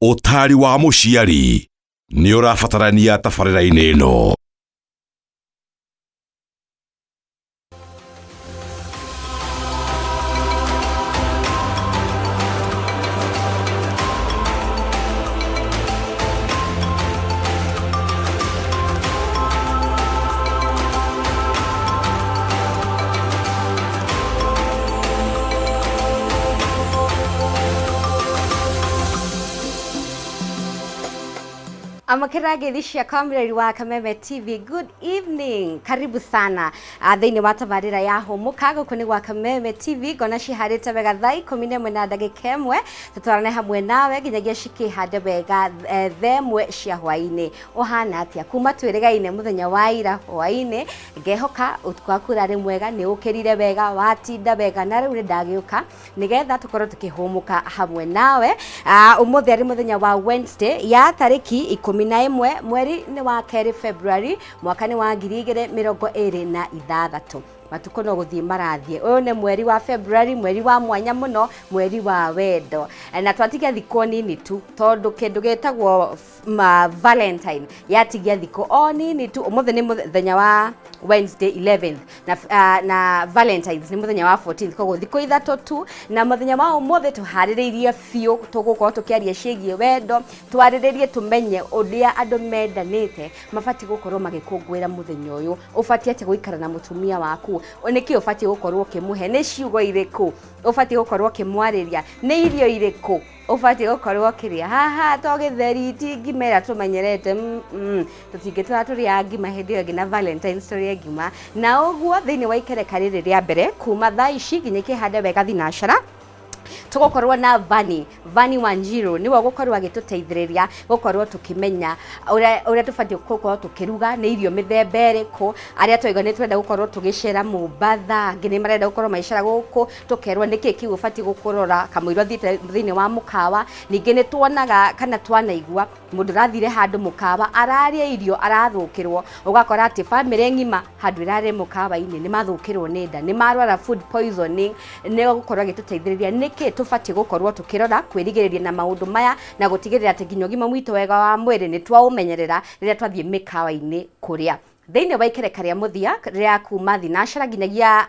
Ũtaari wa mũciari nĩ ũrabatarania tabarĩra-inĩ ĩno. Amũkĩra ngeithi ciakwa mũrori wa Kameme TV. Good evening. Karibu sana thĩinĩ wa tabarĩra ya Hũmũka. Gũkũ nĩ gwa Kameme TV. Ngona ciharĩte wega thaa 11 na ndagĩka 1. Tũtwarane hamwe nawe nginyagia cikĩhande wega thaa 1 cia hwaĩ-inĩ. Ũhana atĩa? Kuma twĩrĩgaine mũthenya wa ira hwaĩ-inĩ, ngehoka ũtukũ waku ũrarĩ mwega, nĩ ũkĩrire wega, watinda wega, na rĩu nĩ ndagĩũka nĩgetha tũkorwo tũkĩhũmũka hamwe nawe. Ũmũthĩ arĩ mũthenya wa Wednesday ya tarĩki 11 mweri nĩ wa kerĩ February mwaka nĩ wa 2026. Matukũ no gũthiĩ marathiĩ. Ũyũ nĩ mweri wa February, mweri wa mwanya mũno, mweri wa wendo. Na twatigia thikũ nini tu tondũ kĩndũ gĩtagwo ma Valentine yatigia thikũ o nini tu. Ũmũthĩ nĩ mũthenya wa Wednesday 11th na Valentines nĩ mũthenya wa 14th, koguo thikũ 3 tu. Na mũthenya wa ũmũthĩ tũharĩrĩirie biũ, tũgũkorwo tũkĩaria ciĩgiĩ wendo, twarĩrĩrie tũmenye ũrĩa andũ mendanĩte mabatiĩ gũkorwo magĩkũngũĩra mũthenya ũyũ. Ũbatiĩ atĩa gũikara na mũtumia waku? Nĩkĩ ũbatiĩ gũkorwo ũkĩmũhe? Nĩ ciugo irĩkũ ũbatiĩ gũkorwo ũkĩmwarĩria? Nĩ irio irĩkũ ũbatiĩ gũkorwo ũkĩrĩa? Haha to gĩtheri, ti ngima ĩrĩa tũmenyerete. Tũtingĩtũra tũrĩaga ngima hĩndĩ ĩyo ĩngĩ na Valentines tũrĩe ngima. Na ũguo thĩinĩ wa ikereka rĩrĩ rĩa mbere kuma thaa ici nginya ikĩhande wega thinacara, tũgũkorwo na Vani, Vani Wanjiru nĩwe ũgũkorwo agĩtũteithĩrĩria gũkorwo tũkĩmenya ũrĩa tũbatiĩ gũkorwo tũkĩruga, nĩ irio mĩthemba ĩrĩkũ. Arĩa twaigua nĩ tũrenda gũkorwo tũgĩcera Mombatha, angĩ nĩ marenda gũkorwo magĩcera gũkũ, tũkerwo nĩkĩ kĩu ũbatiĩ gũkũrora kamũira ũthiĩte thĩinĩ wa mũkawa. Ningĩ nĩ tuonaga kana twanaigua mũndũ ũrathire handũ mũkawa ararĩa irio arathũkĩrwo, ũgakora atĩ bamĩrĩ ng'ima handũ ĩrarĩ mũkawa-inĩ nĩ mathũkĩrwo nĩ nda, nĩ marwara food poisoning. Nĩ gũkorwo agĩtũteithĩrĩria nĩkĩ tũbatiĩ gũkorwo tũkĩrora kwĩrigĩrĩria na maũndũ maya na gũtigĩrĩra atĩ nginya ũgima witũ wega wa mwĩrĩ nĩ twaũmenyerera rĩrĩa twathiĩ mĩkawa-inĩ kũrĩa. Thĩinĩ wa ikereka rĩa mũthia rĩa kuma thinacara nginyagia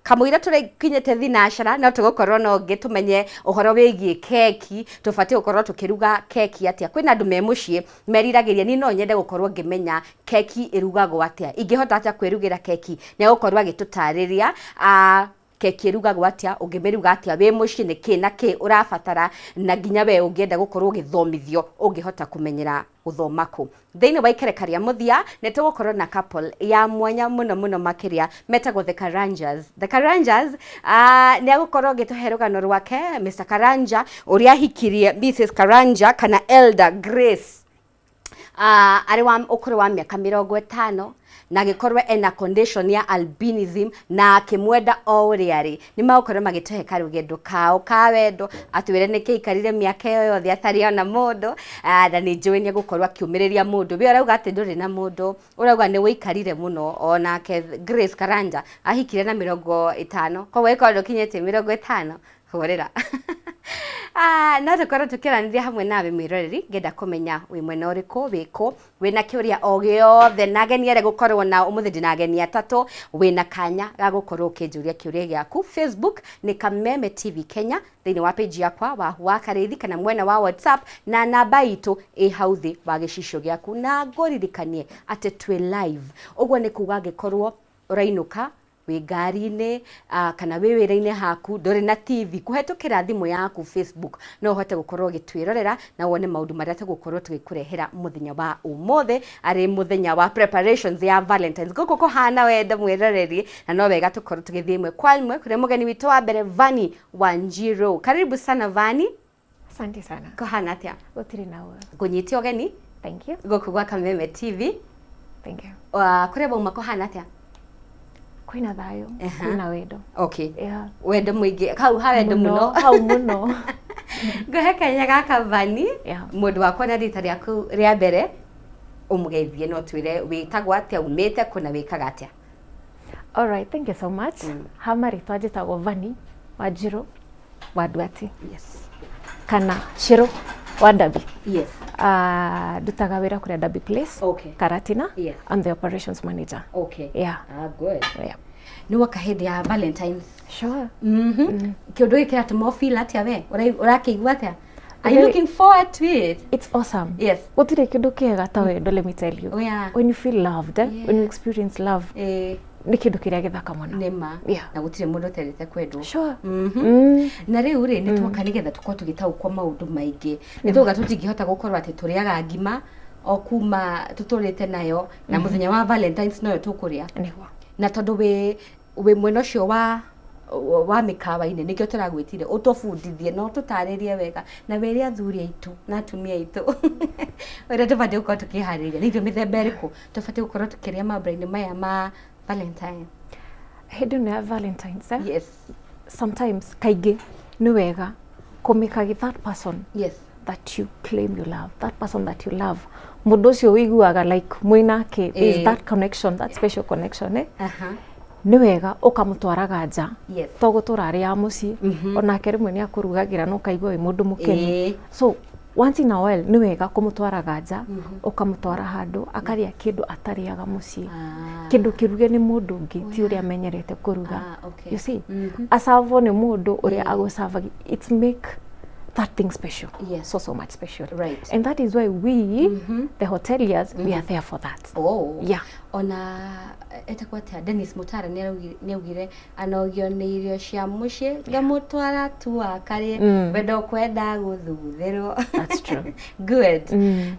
kamũira tũrĩkinyĩte thinacara, no tũgũkorwo na ũngĩ tũmenye ũhoro wĩgiĩ keki, tũbatiĩ gũkorwo tũkĩruga keki atĩa. Kwĩna andũ me mũciĩ meriragĩria, niĩ no nyende gũkorwo ngĩmenya keki ĩrugagwo atĩa, ingĩhota atĩa kwĩrugĩra keki. Nĩ egũkorwo agĩtũtarĩria keki ĩrugagwo atĩa, ũngĩmĩruga atĩa wĩ mũciĩ, nĩ kĩ na kĩ ũrabatara, na nginya we ũngĩenda gũkorwo ũgĩthomithio ũngĩhota kũmenyera gũthoma kũ. Thĩinĩ wa ikereka rĩa mũthia nĩ tũgũkorwo na couple ya mwanya mũno mũno makĩria, metagwo The Karanjas. The Karanjas, nĩ agũkorwo agĩtũhe rũgano rwake Mr Karanja ũrĩa ahikirie Mrs Karanja kana Elder Grace arĩ wa ũkũrũ wa mĩaka 50, na agĩkorwo ena condition ya albinism na akĩmwenda o ũrĩa arĩ. Nĩ magũkorwo magĩtũhe karũgendo kao ka wendo, atwĩre nĩkĩ aikarire mĩaka ĩyo yothe atarĩ ona mũndũ, na nĩ njũĩ nĩ egũkorwo akĩũmĩrĩria mũndũ. We ũrauga atĩ ndũrĩ na mũndũ, ũrauga nĩ wĩikarire mũno. Onake Grace Karanja ahikire na 50, koguo ĩkorwo ndũkinyĩtie 50, hũrĩra. No tũkorwo tũkĩaranĩria hamwe nawe mwĩroreri, ngĩenda kũmenya wĩ mwena ũrĩkũ, wĩkũ, wĩna kĩũria o gĩothe, na ageni arĩa gũkorwo nao ũmũthĩ, ndĩna ageni atatũ, wĩna kanya ga gũkorwo ũkĩnjũria kĩũria gĩaku. Facebook nĩ Kameme TV Kenya, thĩinĩ wa page yakwa Wahu wa Karĩithi, kana mwena wa WhatsApp na namba itũ ĩ hau thĩ wa gĩcicio gĩaku. Na ngũririkanie atĩ twĩ live, ũguo nĩ kuga angĩkorwo ũrainũka wĩ ngari-inĩ kana wĩ wĩra-inĩ haku ndũrĩ na TV, kũhetũkĩra thimũ yaku Facebook no ũhote gũkorwo ũgĩtwĩrorera na wone maũndũ marĩa tũgũkorwo tũgĩkũrehera mũthenya wa ũmũthĩ, arĩ mũthenya wa preparations ya Valentines. Gũkũ kũhana wendo mwĩroreri, na no wega tũkorwo tũgĩthiĩ ĩmwe kwa ĩmwe kũrĩ mũgeni witũ wa mbere, Vani Wanjiru. Karibu sana Vani. Asante sana. Kũhana atĩa? Gũtirĩ na ũru. Ngũnyite ũgeni. Thank you. Gũkũ gwa Kameme TV. Thank you. Kũrĩa wauma kũhana atĩa? Kwĩna thayũ, kwĩna wendo. Okay. Yeah. Wendo mũingĩ, hau ha wendo mũno. Hau mũno. Ngũhe kanya gaka Vani, Yeah. mũndũ wakwa na rita rĩaku rĩa mbere, ũmũgeithie no twĩre wĩtagwo atĩa, umĩte kũ na wĩkaga atĩa. All right, thank you so much. Ha marĩtwa njĩtagwo Vani Wanjiru wa Nduati. Yes. Kana Shiro wa Ndabi. Yes. Ndutaga wĩra kũrĩa Ndabi Place. Okay. Karatina. Yes. I'm the operations manager. Okay. Yeah. Ah, good. Yeah. Nĩ woka hĩndĩ ya Valentines. Sure. Kĩũndũ gĩkĩ kĩratũma ũ feel atĩa we? Ũrakĩigua atĩa? Are you Very- looking forward to it? It's awesome. Yes. Gũtirĩ kĩndũ kĩega ta wendo, let me tell you. Oh, yeah. When you feel loved, eh? When you experience love, Eh, nĩ kĩndũ kĩrĩa gĩthaka mũno. nĩ ma. Yeah. Na gũtirĩ mũndũ ũtendete kwendwo. Sure. Na rĩu rĩ, nĩ twoka nĩgetha tũkorwo tũgĩtaũkwo maũndũ maingĩ. Nĩ tuoka tũtingĩhota gũkorwo atĩ tũrĩaga ngima o kuma tũtũrĩte nayo na mũthenya wa Valentines noyo tũkũrĩa. Nĩguo. Na tondũ wĩ mwena ũcio wa mĩkawa-inĩ, nĩkĩo tũragwĩtire ũtũbundithie na ũtũtarĩrie wega na wĩre athuri aitũ na atumia aitũ ũrĩa tũbatiĩ gũkorwo tũkĩharĩria, nĩ irio mĩthemba ĩrĩkũ tũbatiĩ gũkorwo tũkĩrĩa mambura-inĩ maya ma Valentine. Hĩndĩ ĩno ya Valentines, eh? Yes. Sometimes, kaingĩ nĩ wega kũmĩkagi that person that you claim you love, that person that you love, mũndũ ũcio wĩiguaga like mwĩnake, there is that connection, that special connection, eh? Aha. Nĩ wega ũkamũtwaraga nja. To gũtũra arĩ ya mũciĩ, onake rĩmwe nĩ akũrugagĩra na ũkaigua wĩ mũndũ mũkenu. So once in a while nĩ wega kũmũtwaraga nja, ũkamũtwara handũ akarĩa kĩndũ atarĩaga mũciĩ, kĩndũ kĩruge nĩ mũndũ ũngĩ, ti ũrĩa amenyerete kũruga. Ah, okay. You see, acavwo nĩ mũndũ ũrĩa agũcavagia, it's make that thing special. So so much special. And that is why we, the hoteliers, we are there for that. Oh. Yeah. Ona etagwo atĩa, Dennis Mutara nĩ augire anogio nĩ irio cia mũciĩ, ngamũtwara tu akarĩe, wendo kwenda gũthuthĩrwo. That's true. Good.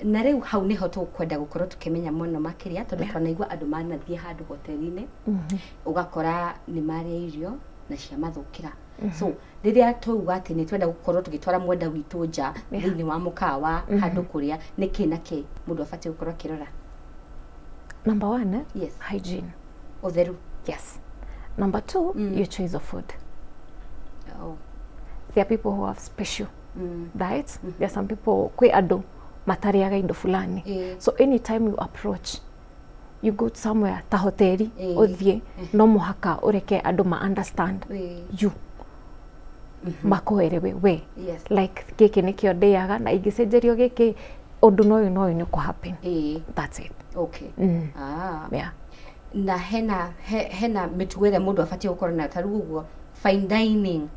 Na rĩu hau nĩho tũkwenda gũkorwo tũkĩmenya mũno makĩria, tondũ twanaigua andũ manathiĩ handũ hoteli-inĩ, ũgakora nĩ marĩa irio na ciamathũkĩra. So rĩrĩa twauga atĩ nĩ twenda gũkorwo tũgĩtwara mwenda witũ nja thĩinĩ wa mũkawa handũ kũrĩa, nĩ kĩ na kĩ mũndũ abatiĩ gũkorwo akĩrora? Number one, eh? Yes. Hygiene. Ũtheru. Yes. Number two, your choice of food. There are people who have special diets. There are some people, kwĩ andũ matarĩaga indo fulani. So anytime you approach, you go somewhere ta hoteli, ũthiĩ, no mũhaka ũreke andũ ma understand you, makoerewe we, like gĩkĩ nĩkĩo ndĩaga na ingĩcenjerio gĩkĩ, ũndũ na ũyũ na ũyũ nĩ kũ happen. That's it. Okay. Ah. Yeah. Na hena mĩtugo ĩrĩa mũndũ abatiĩ gũkorwo nayo, ta rĩu ũguo fine dining,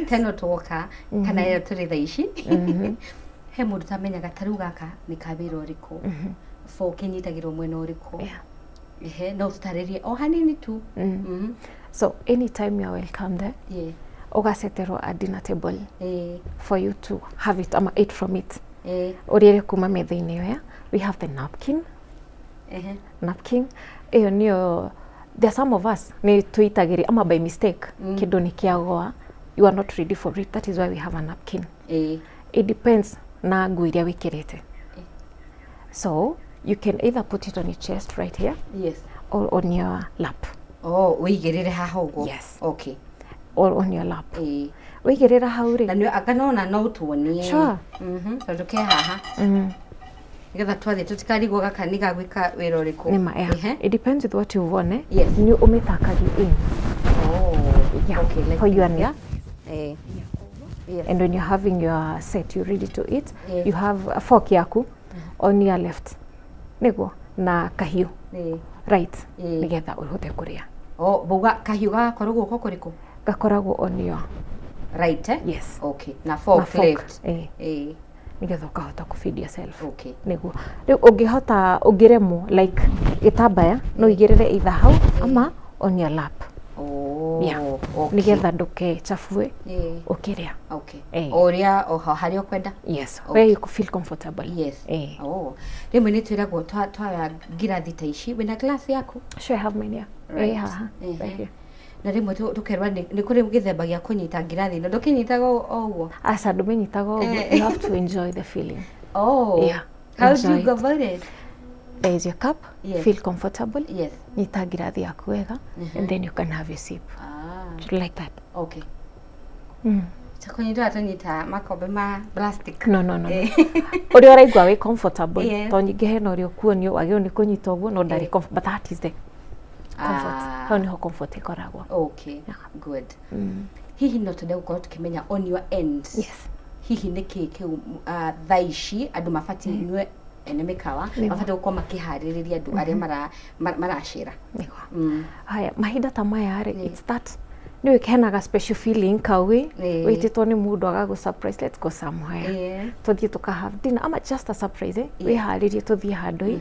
teno twoka kana ĩyo tũrĩ thaa ici, he mũndũ tamenyaga ta rĩu gaka nĩ ka wĩra ũrĩkũ, fork ĩnyitagĩrwo mwena ũrĩkũ. Ehe, no ũtũtarĩrie o hanini tu. So anytime you are welcome there, ũgaceterwo a dinner table for you to have it ama eat from it, ũrĩre kuma metha-inĩ ĩyo ya, we have the napkin. Napkin ĩyo nĩyo, there are some of us nĩ tũitagĩria ama by mistake kĩndũ nĩ kĩagũa, you are not ready for it. That is why we have a napkin. It depends na nguo iria wĩkĩrĩte, so you can either put it on your chest right here or on your lap. Oh, wĩigĩrĩre haha ũguo? Yes. Okay. Or on your lap. Wĩigĩrĩra hau Na rĩ, nĩ anga nona no ũtuonie. Sure. Tondũ ke haha, nĩgetha twathiĩ tũtikarigwo gaka nĩ gagwĩka wĩra ũrĩkũ. Nĩma, yeah. It depends with what you've worn, eh? Yes. Nĩ ũmĩtakagia in. Oh. Yeah. Okay, like for your this, neck. yeah? Yes. And when you're having your set, you're ready to eat, you have a fork yaku on your left, nĩguo, na kahiũ right, nĩgetha ũhote kũrĩa. Oh, bauga kahiũ gagakorwo guoko kũrĩkũ? Gakoragwo on your Right, eh? Yes. Okay. Na fork, Na fork, left. Nĩgetha ũkahota kũ feed yourself. Nĩguo rĩu ũngĩhota, ũngĩremwo, like gĩtambaya no ũigĩrĩre either hau ama on your lap. Oh. Yeah. Okay. Nĩgetha ndũkechafue ũkĩrĩa. Okay. O ũrĩa o harĩa ũkwenda. Yes, where you feel comfortable. Yes. Oh. Rĩmwe nĩ twĩragwo twaya ngirathi ta ici, wĩna glass yaku? Sure, I have mine here. Right. Haha. Right here. Na rĩmwe tũkerwo nĩ kũrĩ gĩthemba gĩa kũnyita ngirathi ĩno, ndũkĩnyitaga o ũguo? Aca, ndũmĩnyitaga ũguo. You have to enjoy the feeling. Oh. Yeah. How do you Enjoy go it. about it? There is your cup. Yes. Feel comfortable. Nyita ngirathi yaku wega, and then you can have your sip. Ah. Like that. Okay. Ta kũnyita tũnyita makombe ma plastic. No, no, no, no. Ũrĩa ũraigua wĩ comfortable. To nyingĩ hena ũrĩa ũkuonio wagĩrĩirwo nĩ kũnyita ũguo, no ndarĩ but that is the comfort. Ah. Hau nĩho comfort ĩkoragwo. Okay. Good. Hihi no twende gũkorwo tũkĩmenya on your end. Yes. Hihi nĩ kĩ kĩu thaa ici andũ mabatiĩ, inyuĩ ene mĩkawa, mabatiĩ gũkorwo makĩharĩrĩria andũ arĩa maracera? Nĩguo. Haya, mahinda ta maya rĩ, it's that nĩ hena ga special feeling kau ĩ, wĩtĩtwo nĩ mũndũ agagũ surprise, "Let's go somewhere." Tũthiĩ tũka have dinner ama just a surprise, eh? Wĩharĩrie tũthiĩ handũ ĩ,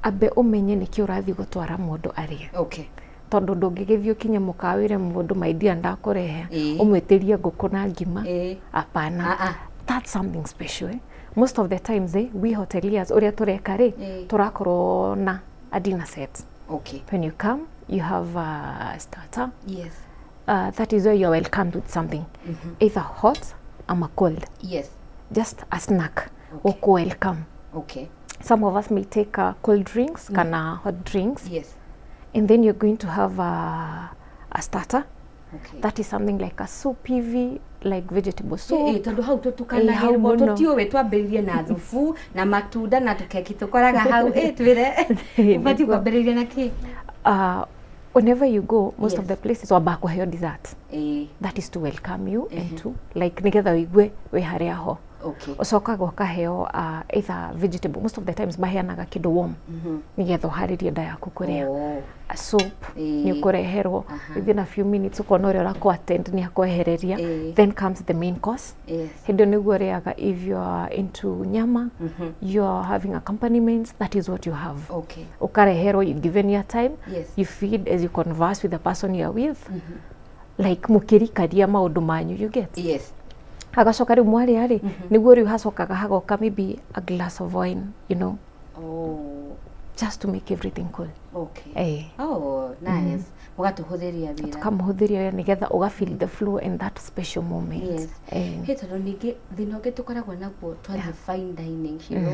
ambe ũmenye nĩkĩ ũrathiĩ gũtwara mũndũ arĩe, tondũ ndũngĩgĩthiĩ ũkinye mũkawĩre mũndũ, "My dear, ndakũrehe," ũmwĩtĩrie ngũkũ na ngima. Hapana. Ah, ah. That's something special, eh? Most of the times, eh, we hoteliers, ũrĩa tũreka rĩ, tũrakorwo na a dinner set. When you come, you have a starter. That is where you are welcomed with something either hot ama cold, just a snack okay. Welcome. Some of us may take cold drinks kana hot drinks, and then you're going to have a starter. That is something like a soup hivi, like vegetable soup. Tondũ hau Hau tũtukanagĩrwo mũno. Tũtiũĩ twambĩrĩrie na thubu na matunda na tũkeki tũkoraga hau. Twĩre ũbatiĩ kwambĩrĩria na kĩ? Whenever you go, most of the places wambaga kũheo dessert. That is to welcome you and to like nigetha ũigue wĩ harĩa ho. Ũcokaga ũkaheo either vegetable, most of the times maheanaga kĩndũ warm nĩgetha ũharĩrie nda yaku kũrĩa. A soup nĩ ũkũreherwo within a few minutes, ũkona ũrĩa ũrakũ attend nĩ akwehereria. Then comes the main course. Hĩndĩ ĩyo nĩguo ũrĩaga. If you are into nyama, you are having accompaniments, that is what you have. Ũkareherwo, you given your time. You feed as you converse with the person you are with, like mũkĩrikaria maũndũ manyu, you get? Yes. Hagacoka rĩu mwarĩa rĩ, nĩguo rĩu hacokaga hagoka maybe a glass of wine, just to make everything cool. Oh, nice. Mũgatũhũthĩria wĩra. Tukamũhũthĩria wĩra nĩgetha ũga feel the flow and that special moment. Hĩ, tondũ ningĩ thĩna ũngĩ tũkoragwo naguo twathiĩ fine dining, Shiro,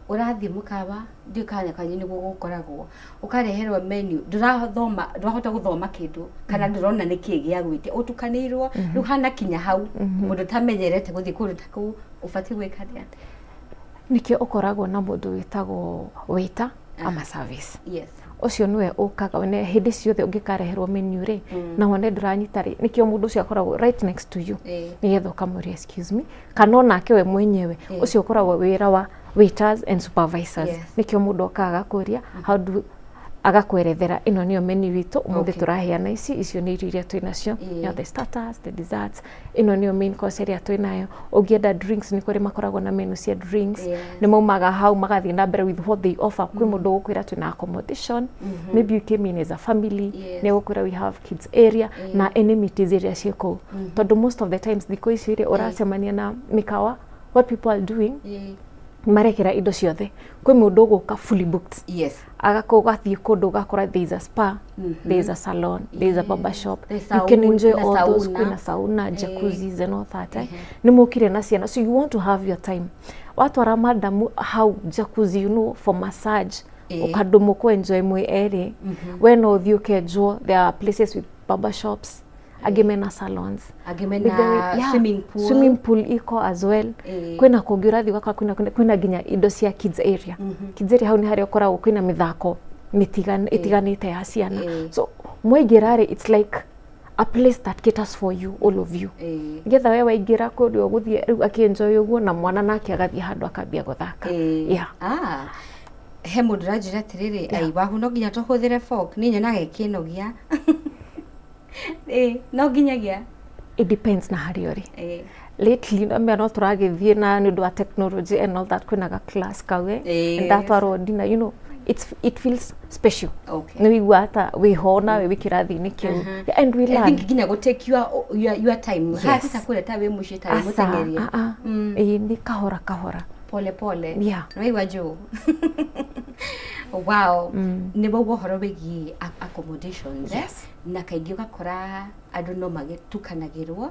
ũrathiĩ mũkawa, ndiũ kanya kanyu nĩguo gũkoragwo, ũkareherwo menu, ndũrathoma, ndũrahota gũthoma kĩndũ kana ndũrona nĩ kĩĩ gĩa gwĩtia, ũtukanĩirwo. Rĩu hana kinya hau mũndũ tamenyerete gũthiĩ kũndũ ta kũu ũbatiĩ gwĩka atĩa? Nĩkĩo ũkoragwo na mũndũ wĩtagwo waiter ama service. Ũcio nĩwe ũkaga one hĩndĩ ciothe ũngĩkareherwo menu rĩ, na wone ndũranyita rĩ, nĩkĩo mũndũ ũcio akoragwo right next to you, nĩgetha ũkamũria, "Excuse me," kana onake we mwenyewe. Ũcio ũkoragwo wĩra wa waiters and supervisors. Nĩkĩo mũndũ okaga agakũria how do, agakwerethera, "Ĩno nĩyo menu itũ ũmũthĩ." "Tũraheana ici, icio nĩ irio iria twĩ nacio." You the starters, the desserts, ĩno nĩyo main course ĩrĩa twĩ nayo. Ũngĩenda drinks, nĩ kũrĩ makoragwo na menu cia drinks. Nĩ maumaga hau magathiĩ na mbere with what they offer. Kwĩ mũndũ ũgũkwĩra twĩna accommodation, maybe you came in as a family, nĩ egũkwĩra, "We have kids area na amenities iria ciĩ kũu," tondũ most of the times thikũ ici rĩ, ũracemania na mĩkawa, what people are doing, marekĩra indo ciothe. Kwĩ mũndũ ũgũka fully booked, agagathiĩ kũndũ ũgakora there is a spa, there is a salon, there is a barber shop. There's You can enjoy kwĩna all those. Sauna. Kwĩna sauna, jacuzzis and all that, eh? Nĩ mũkire na ciana, so you want to have your time. Watwara madamu hau jacuzzi, for massage, ũkandũ mũkũ enjoy mwĩ erĩ. We no ũthiĩ ũkenjwo. There are places with barber shops, angĩ mena salons. Angĩ mena swimming pool. Swimming pool iko as well. Kwĩna kũngĩ ũrathiĩ ũgakora kwĩna nginya indo cia kids area. Kids area hau nĩ harĩa ũkoragwo kwĩna mĩthako ĩtiganĩte ya ciana. So mwaingĩra rĩ, it's like a place that caters for you, all of you, nĩgetha we waingĩra kũrĩa ũgũthiĩ rĩu akĩenjoy ũguo, na mwana nake agathiĩ handũ akambia gũthaka. Ah, he mũndũ ũranjĩra atĩrĩrĩ, "Ai wahu, no nginya tũhũthĩre fork? Niĩ nyonaga ĩkĩnogia." No nginyagia? It depends na harĩa ũrĩ. Lately no no tũragĩthiĩ na nĩ ũndũ wa technology and all that, kwĩna ga class kau, eh? Ndatwarwo dinner, it feels special. Nĩ wĩiguaga ta wĩho nawe wĩ kĩrathi-inĩ kĩu. Yeah, and we I learn. think nginya gũ take your time. Haha ta kũrĩa ta wĩ mũciĩ ta wĩ Aca, mũteng'eria. ah, ah. Ĩĩ, nĩ kahora kahora. Pole pole. Nĩwaigua njũ, wow, nĩ wauga ũhoro wĩgiĩ accommodations, eh? Yes. Na kaingĩ ũgakora andũ no magĩtukanagĩrwo,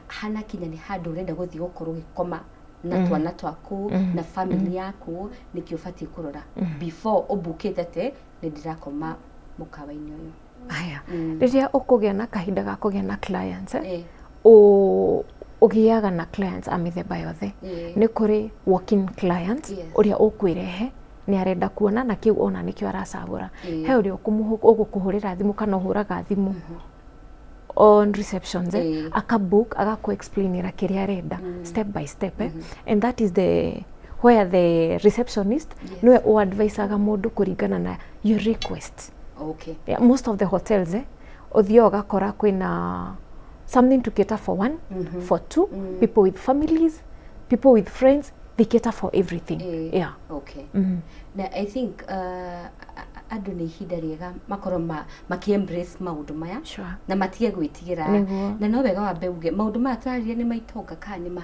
hana kinya nĩ handũ ũrenda gũthiĩ gũkorwo ũgĩkoma na twana twaku na family yaku, nĩkĩ ũbatiĩ kũrora before ũbukĩte atĩ nĩ ndĩrakoma mũkawa-inĩ ũyũ? Haya, rĩrĩa ũkũgĩa na kahinda ga kũgĩa na clients, eh? Ũgĩaga na clients a mĩthemba yothe. Nĩ kũrĩ walk-in client, ũrĩa ũkwĩrehe nĩ arenda kuona na kĩu ona nĩkĩo aracagũra. He ũrĩa ũgũkũhũrĩra thimũ kana ũhũraga thimũ. on receptions, akabook, agaku explainira kĩrĩa arenda step by step, and that is the where the receptionist niwe ũadvisaga mũndũ kũringana na your request. Yeah, most of the hotels, ũthiaga ũgakora kwĩna something to cater for one, for two, people with families, people with friends. They cater for everything. Yeah. Okay, na I think andũ nĩ ihinda rĩega makorwo maki embrace maũndũ maya na matige gwĩtigĩra. Na no wega wambe uge maũndũ maya tũraria nĩ maitonga kana nĩ ma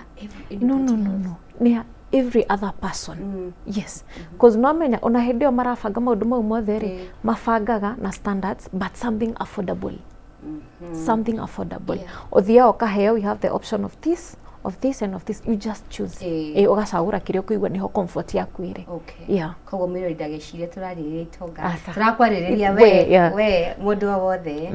No, no. anybody No. else? No, nĩ ya every other person. Yes, cause no amenya ona hĩndĩ ĩyo marabanga maũndũ mau mothe rĩ, mabangaga na standards, but something affordable, something affordable. Ũthiaga ũkaheo, you have the option of this, of this and of this. You just choose. Ũgacagũra kĩrĩa ũkũigua nĩho comfort yaku ĩrĩ. Koguo mwĩrori ndagecirie tũrarĩrĩria itonga. Aca. Tũrakwarĩrĩria We, we, we mũndũ o wothe.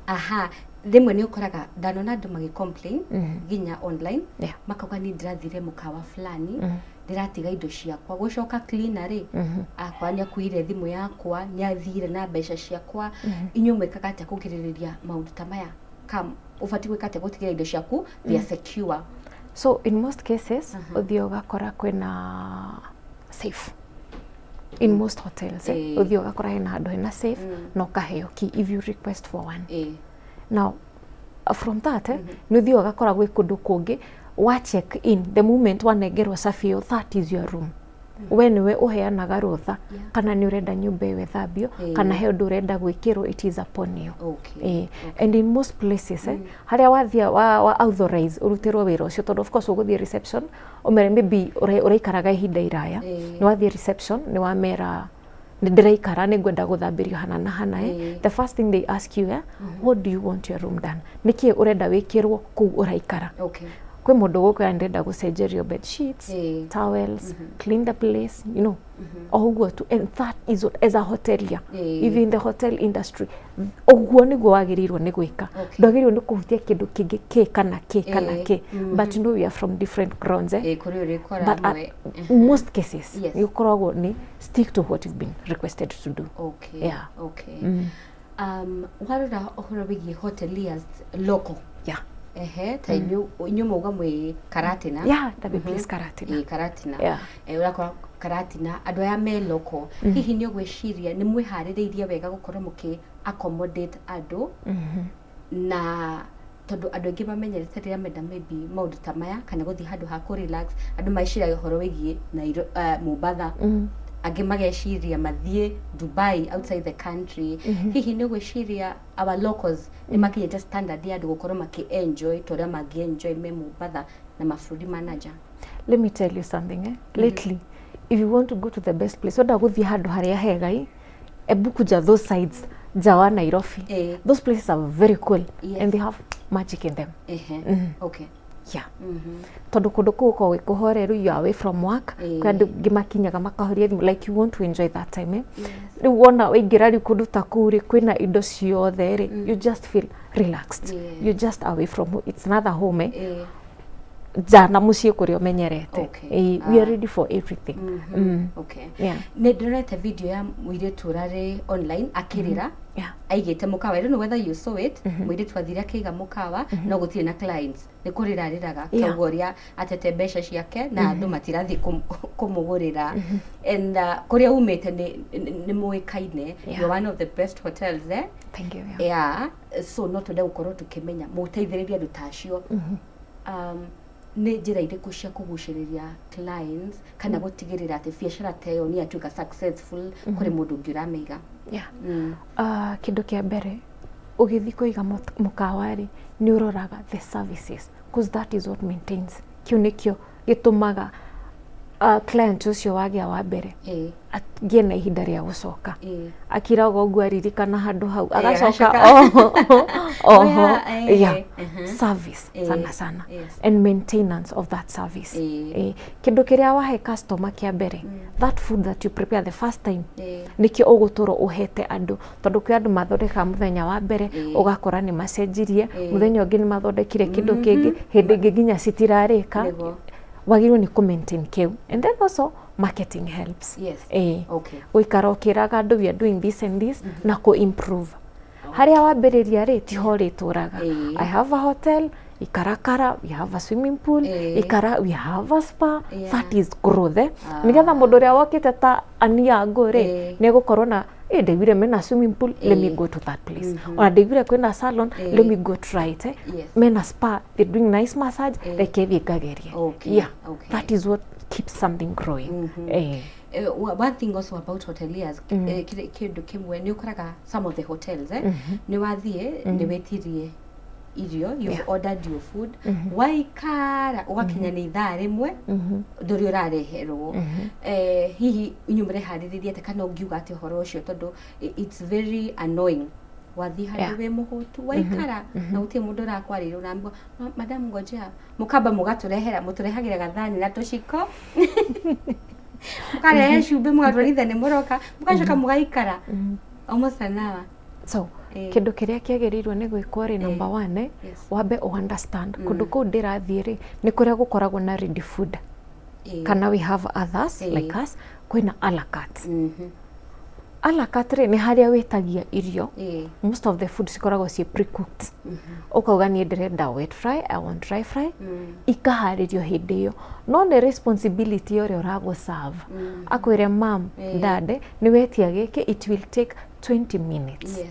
Aha, rĩmwe nĩ ũkoraga ndanona andũ magĩ complain nginya online, makauga niĩ ndĩrathire mũkawa fulani, ndĩratiga indo ciakwa, gũcoka cleaner rĩ akwa nĩ akuire thimũ yakwa, nĩ athire na mbeca ciakwa. Inyuĩ mwĩkaga atĩa kũgirĩrĩria maũndũ ta maya? Kam ũbatiĩ gwĩka atĩa gũtigĩrĩra indo ciaku they are secure? So in most cases, ũthiaga ũgakora kwĩna safe in most hotels. Ũthiaga ũgakora hena handũ hena safe na ũkaheo key if you request for one. Now from that, nĩ ũthiaga ũgakora gwĩ kũndũ kũngĩ wa check in, the moment wanengerwo cabi ĩyo, that is your room. We nĩwe ũheanaga rũtha kana nĩ ũrenda nyũmba ĩyo ĩthambio kana he ũndũ ũrenda gwĩkĩrwo. It is upon you. And in most places, harĩa wathia wa authorize ũrutĩrwo wĩra ũcio, tondũ of course ũgũthiĩ reception ũmere maybe ũraikaraga ihinda iraya, nĩ wathiĩ reception, nĩ wamera nĩ ndĩraikara, nĩ ngwenda gũthambĩrio hana na hana, the first thing they ask you, what do you want your room done? Nĩkĩ ũrenda wĩkĩrwo kũu ũraikara? Kwĩ mũndũ gũkwĩra ndĩrenda gũcenjerio bed sheets, towels, clean the place, o ũguo tu. And that is what, as a hotelier, if you're in the hotel industry, ũguo nĩguo wagĩrĩirwo nĩ gwĩka. Ndwagĩrĩirwo nĩ kũhutia kĩndũ kĩngĩ kĩ kana kĩ kana kĩ, but no, we are from different grounds, eh? Kũrĩ ũrĩkora But amwe. Most cases, nĩ ũkoragwo nĩ stick to what you've been requested to do. Okay. Warora ũhoro wĩgiĩ hoteliers local, ehe, ta inyuĩ mauga mwĩ Karatina. Yeah, that place Karatina. Ĩ, Karatina. Ũrakora Karatina andũ aya me local, hihi nĩ ũgwĩciria nĩ mwĩharĩrĩirie wega gũkorwo mũkĩ accommodate andũ? Na tondũ andũ aingĩ mamenyerete rĩrĩa menda maybe maũndũ ta maya kana gũthiĩ handũ ha kũ relax, andũ meciragia ũhoro wĩgiĩ Mombatha, angĩ mageciria mathiĩ Dubai, outside the country. Hihi nĩ ũgwĩciria our locals nĩ makinyĩte standard ya andũ gũkorwo makĩ enjoy ta ũrĩa mangĩ enjoy me Mombatha na mabũrũri ma nanja? Let me tell you something, eh? Lately, if you want to go to the best place, wenda gũthiĩ handũ harĩa hega i, ebu kuja those sides nja wa Nairobi. Those places are very cool and they have magic in them. Yeah, tondũ kũndũ kũu gũkoragwo gwĩ kũhoreru, you are away from work. Kwĩ andũ angĩ makinyaga makahoria thimũ, like you want to enjoy that time, eh? Rĩu wona waingĩra rĩu kũndũ ta kũu rĩ, kwĩna indo ciothe rĩ, you just feel relaxed. You're just away from home. It's another home, eh? Nja na mũciĩ kũrĩa ũmenyerete. We are ready for everything. Nĩ ndĩronete video ya mũirĩtu ũrarĩ online akĩrĩra, aigĩte mũkawa. I don't know whether you saw it. Mũirĩtu athire akĩiga mũkawa no gũtirĩ na clients, nĩ kũrĩra arĩraga, koguo ũrĩa atete mbeca ciake na andũ matirathiĩ kũmũgũrĩra. And kũrĩa umĩte nĩ mũĩkaine. You're one of the best hotels, eh? Thank you, yeah. Yeah, so no twende gũkorwo tũkĩmenya mũteithĩrĩrie andũ ta acio, nĩ njĩra irĩkũ cia kũgucĩrĩria clients kana gũtigĩrĩra atĩ biacara ta ĩyo nĩ yatuĩka successful kũrĩ mũndũ ũngĩ ũramĩiga? Kĩndũ kĩa mbere, ũgĩthiĩ kũiga mũkawa rĩ, nĩ ũroraga the services, cause that is what maintains, kĩu nĩkĩo gĩtũmaga client ũcio wagĩa wa mbere agĩe na ihinda rĩa gũcoka, akiraga ũguo aririkana handũ hau, agacoka. Agacoka. Oho oho. Yeah, service sana sana and maintenance of that service. Kĩndũ kĩrĩa wahe customer kĩa mbere, that food that you prepare the first time, nĩkĩo ũgũtũra ũhete andũ, tondũ kwĩ andũ mathondekaga mũthenya wa mbere, ũgakora nĩ macenjirie, mũthenya ũngĩ nĩ mathondekire kĩndũ kĩngĩ, hĩndĩ ĩngĩ nginya citirarĩka. Wagĩrĩirwo nĩ kũ maintain kĩu, and then also marketing helps. Gũikara ũkĩraga andũ we are doing this and this na kũ improve. Harĩa wambĩrĩria rĩ, tiho ũrĩtũraga. Ĩĩ. I have a hotel Ikarakara, we have a swimming pool. Ikara, we have a spa. That is growth, eh? Nĩgetha mũndũ ũrĩa wokĩte ta aniango rĩ, nĩ egũkorwo na ndaiguire mena swimming pool, let me go to that place. Ona ndaiguire kwĩna salon, let me go try it, eh? Mena spa, they're doing nice massage, reke thiĩ ngagerie. Yeah, that is what keeps something growing, eh. One thing also about hoteliers, kĩndũ kĩmwe nĩ ũkoraga some of the hotels, nĩ wathiĩ, nĩ wĩtirie irio, you've ordered your food, waikara ũgakinya nĩ ithaa 1, ndũrĩ ũrareherwo. Hihi inyuĩ mũreharĩrĩria atĩa, kana ũngiuga atĩ ũhoro ũcio, tondũ it's very annoying, wathiĩ handũ wĩ mũhũtu, waikara na gũtirĩ mũndũ ũrakwarĩria, ũrambwo, "Madam, ngojea." Mũkamba mũgatũrehera, mũtũrehagĩra gathani na tũciko, mũkarehe cumbĩ, mũgatwarithia nĩ mũroka, mũgacoka mũgaikara almost an hour. So Eh. kĩndũ kĩrĩa kĩagĩrĩirwo nĩ gwĩkwo rĩ, number one, wambe ũ understand kũndũ kũu ndĩrathiĩ rĩ, nĩ kũrĩa gũkoragwo na ready food, kana we have others like us, kwĩna a la carte. A la carte rĩ, nĩ harĩa wĩtagia irio. Most of the food cikoragwo ciĩ pre-cooked. Ũkauga, "Niĩ ndĩrenda wet fry, I want dry fry." Ikaharĩrio hĩndĩ ĩyo, no nĩ responsibility ya ũrĩa ũragũ serve akwĩre, "Mam, dad, nĩ wetia gĩkĩ, it will take 20 minutes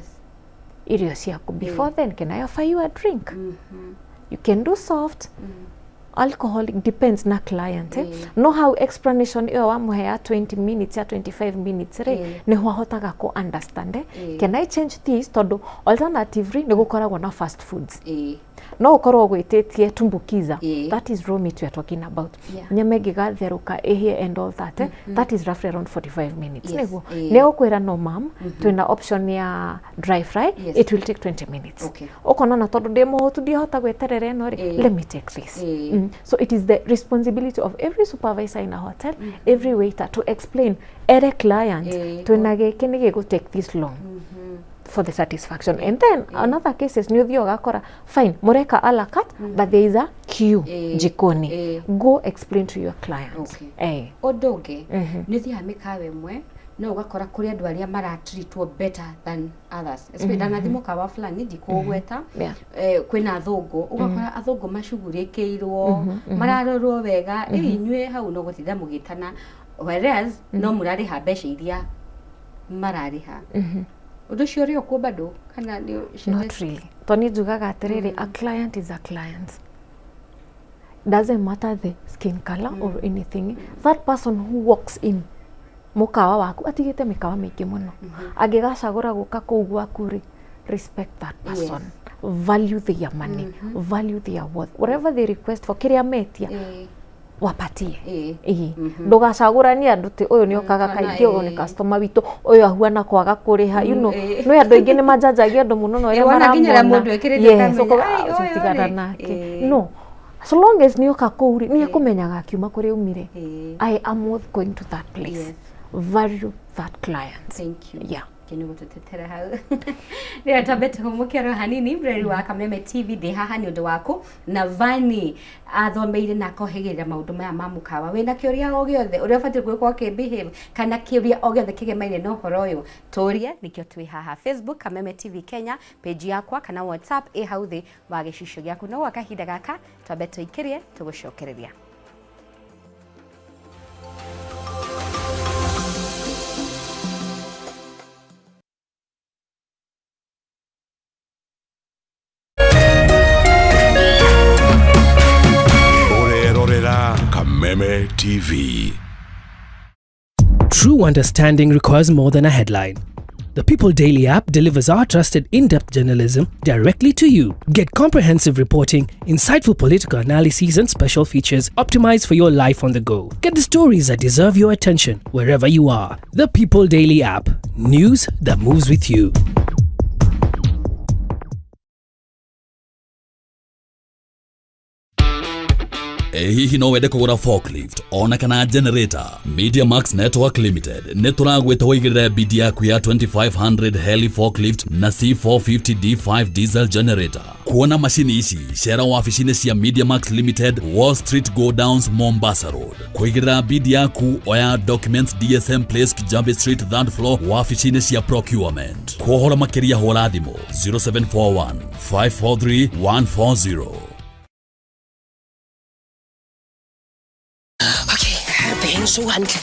irio ciaku. Before then, can I offer you a drink?" You can do soft, alcoholic, depends na client, eh? No hau explanation ĩyo wamũhe ya 20 minutes, ya 25 minutes rĩ, nĩho ahotaga kũ understand, eh? "Can I change this?" Tondũ alternatively nĩ gũkoragwo na fast foods. No ũkorwo gwĩtĩtie tumbukiza, that is raw meat we are talking about, nyama ĩngĩgatherũka ĩhĩe and all that, eh? That is roughly around 45 minutes. Nĩguo nĩ egũkwĩra, "No mam, twĩna option ya dry fry." It will take 20 minutes. Ũkona na tondũ ndĩ mũhũtu, ndiahota gweterera ĩno rĩ, let me take this. So it is the responsibility of every supervisor in a hotel, every waiter, to explain ere client, twĩna gĩkĩ, nĩ gĩgũ take this long for the satisfaction. And then another cases nĩ ũthiĩ ũgakora, fine, mũreka a la carte, but there is a queue jikoni. Go explain to your client. Ũndũ ũngĩ, nĩ ũthiaga mĩkawa ĩmwe no ũgakora kũrĩ andũ arĩa maratreatwo better than others, especially ndanathiĩ mũkawa fulani ndikũgweta. Kwĩna athũngũ, ũgakora athũngũ macugurĩkĩirwo, mararorwo wega, ĩ inyuĩ hau no gũtinda mũgĩtana, whereas no mũrarĩha mbeca iria mararĩha. Ũndũ ũcio ũrĩ okuo bado kana nĩ Not really, tondũ niĩ njugaga atĩrĩrĩ, a client is a client, doesn't matter the skin color or anything. That person who walks in mũkawa waku atigĩte mĩkawa mĩingĩ mũno, angĩgacagũra gũka kũu gwaku rĩ, respect that person. Value their money, value their worth. Whatever they request for, kĩrĩa metia, wapatie. Ĩĩ, ndũgacagũranie andũ ti ũyũ nĩ okaga kana kaingĩ, ũyũ nĩ customer witũ, ũyũ ahuana kwaga kũrĩha. Nĩ andũ aingĩ nĩ manjanjagia andũ mũno na ũrĩa Wona nginya ũrĩa maramona. mũndũ ekĩrĩte Yes, ũkamenya, ũkauga, "Ai, "Ah, ũcio ũyũ tigana rĩ." nake. No, so long as nĩ oka kũu rĩ, nĩ ekũmenyaga akiuma kũrĩa umire, I am worth going to that place. Value that client. Thank you. Kĩnĩ gũtũtetera hau rĩrĩa twambe tũhũmũke oro hanini. Mreri wa Kameme TV, ndĩ haha nĩ ũndũ waku na Vani athomeire na akohĩgĩrĩra maũndũ maya ma mũkawa. Wĩna kĩũria o gĩothe ũrĩa ũbatiĩ gwĩkwo ũkĩbehave, kana kĩũria o gĩothe kĩgemaine na ũhoro ũyũ, tũrie, nĩkĩo twĩ haha. Facebook, Kameme TV Kenya page yakwa, kana WhatsApp ĩ hau thĩ wa gĩcicio gĩaku. No gwa kahinda gaka twambe tũikĩrie, tũgũcokereria. Ũrerorera Kameme TV. True understanding requires more than a headline. The People Daily app delivers our trusted in depth journalism directly to you. Get comprehensive reporting, insightful political analyses, and special features optimized for your life on the go. Get the stories that deserve your attention wherever you are. The People Daily app. News that moves with you. Ĩ hihi no wende kũgũra forklift ona kana generator? Media Max Network Limited nĩ tũragwĩta ũigĩrĩre bidi yaku ya 2500 heli forklift na C450 D5 diesel generator. Kuona macini ici cera wabici-inĩ cia Media Max Limited, Wall Street Go Downs, Mombasa Road. Kũigĩrĩra bidi yaku oya documents DSM Place, Kijabe Street, third floor, wabici-inĩ cia procurement. Kũhoro makĩria hũra thimũ 0741 543 140.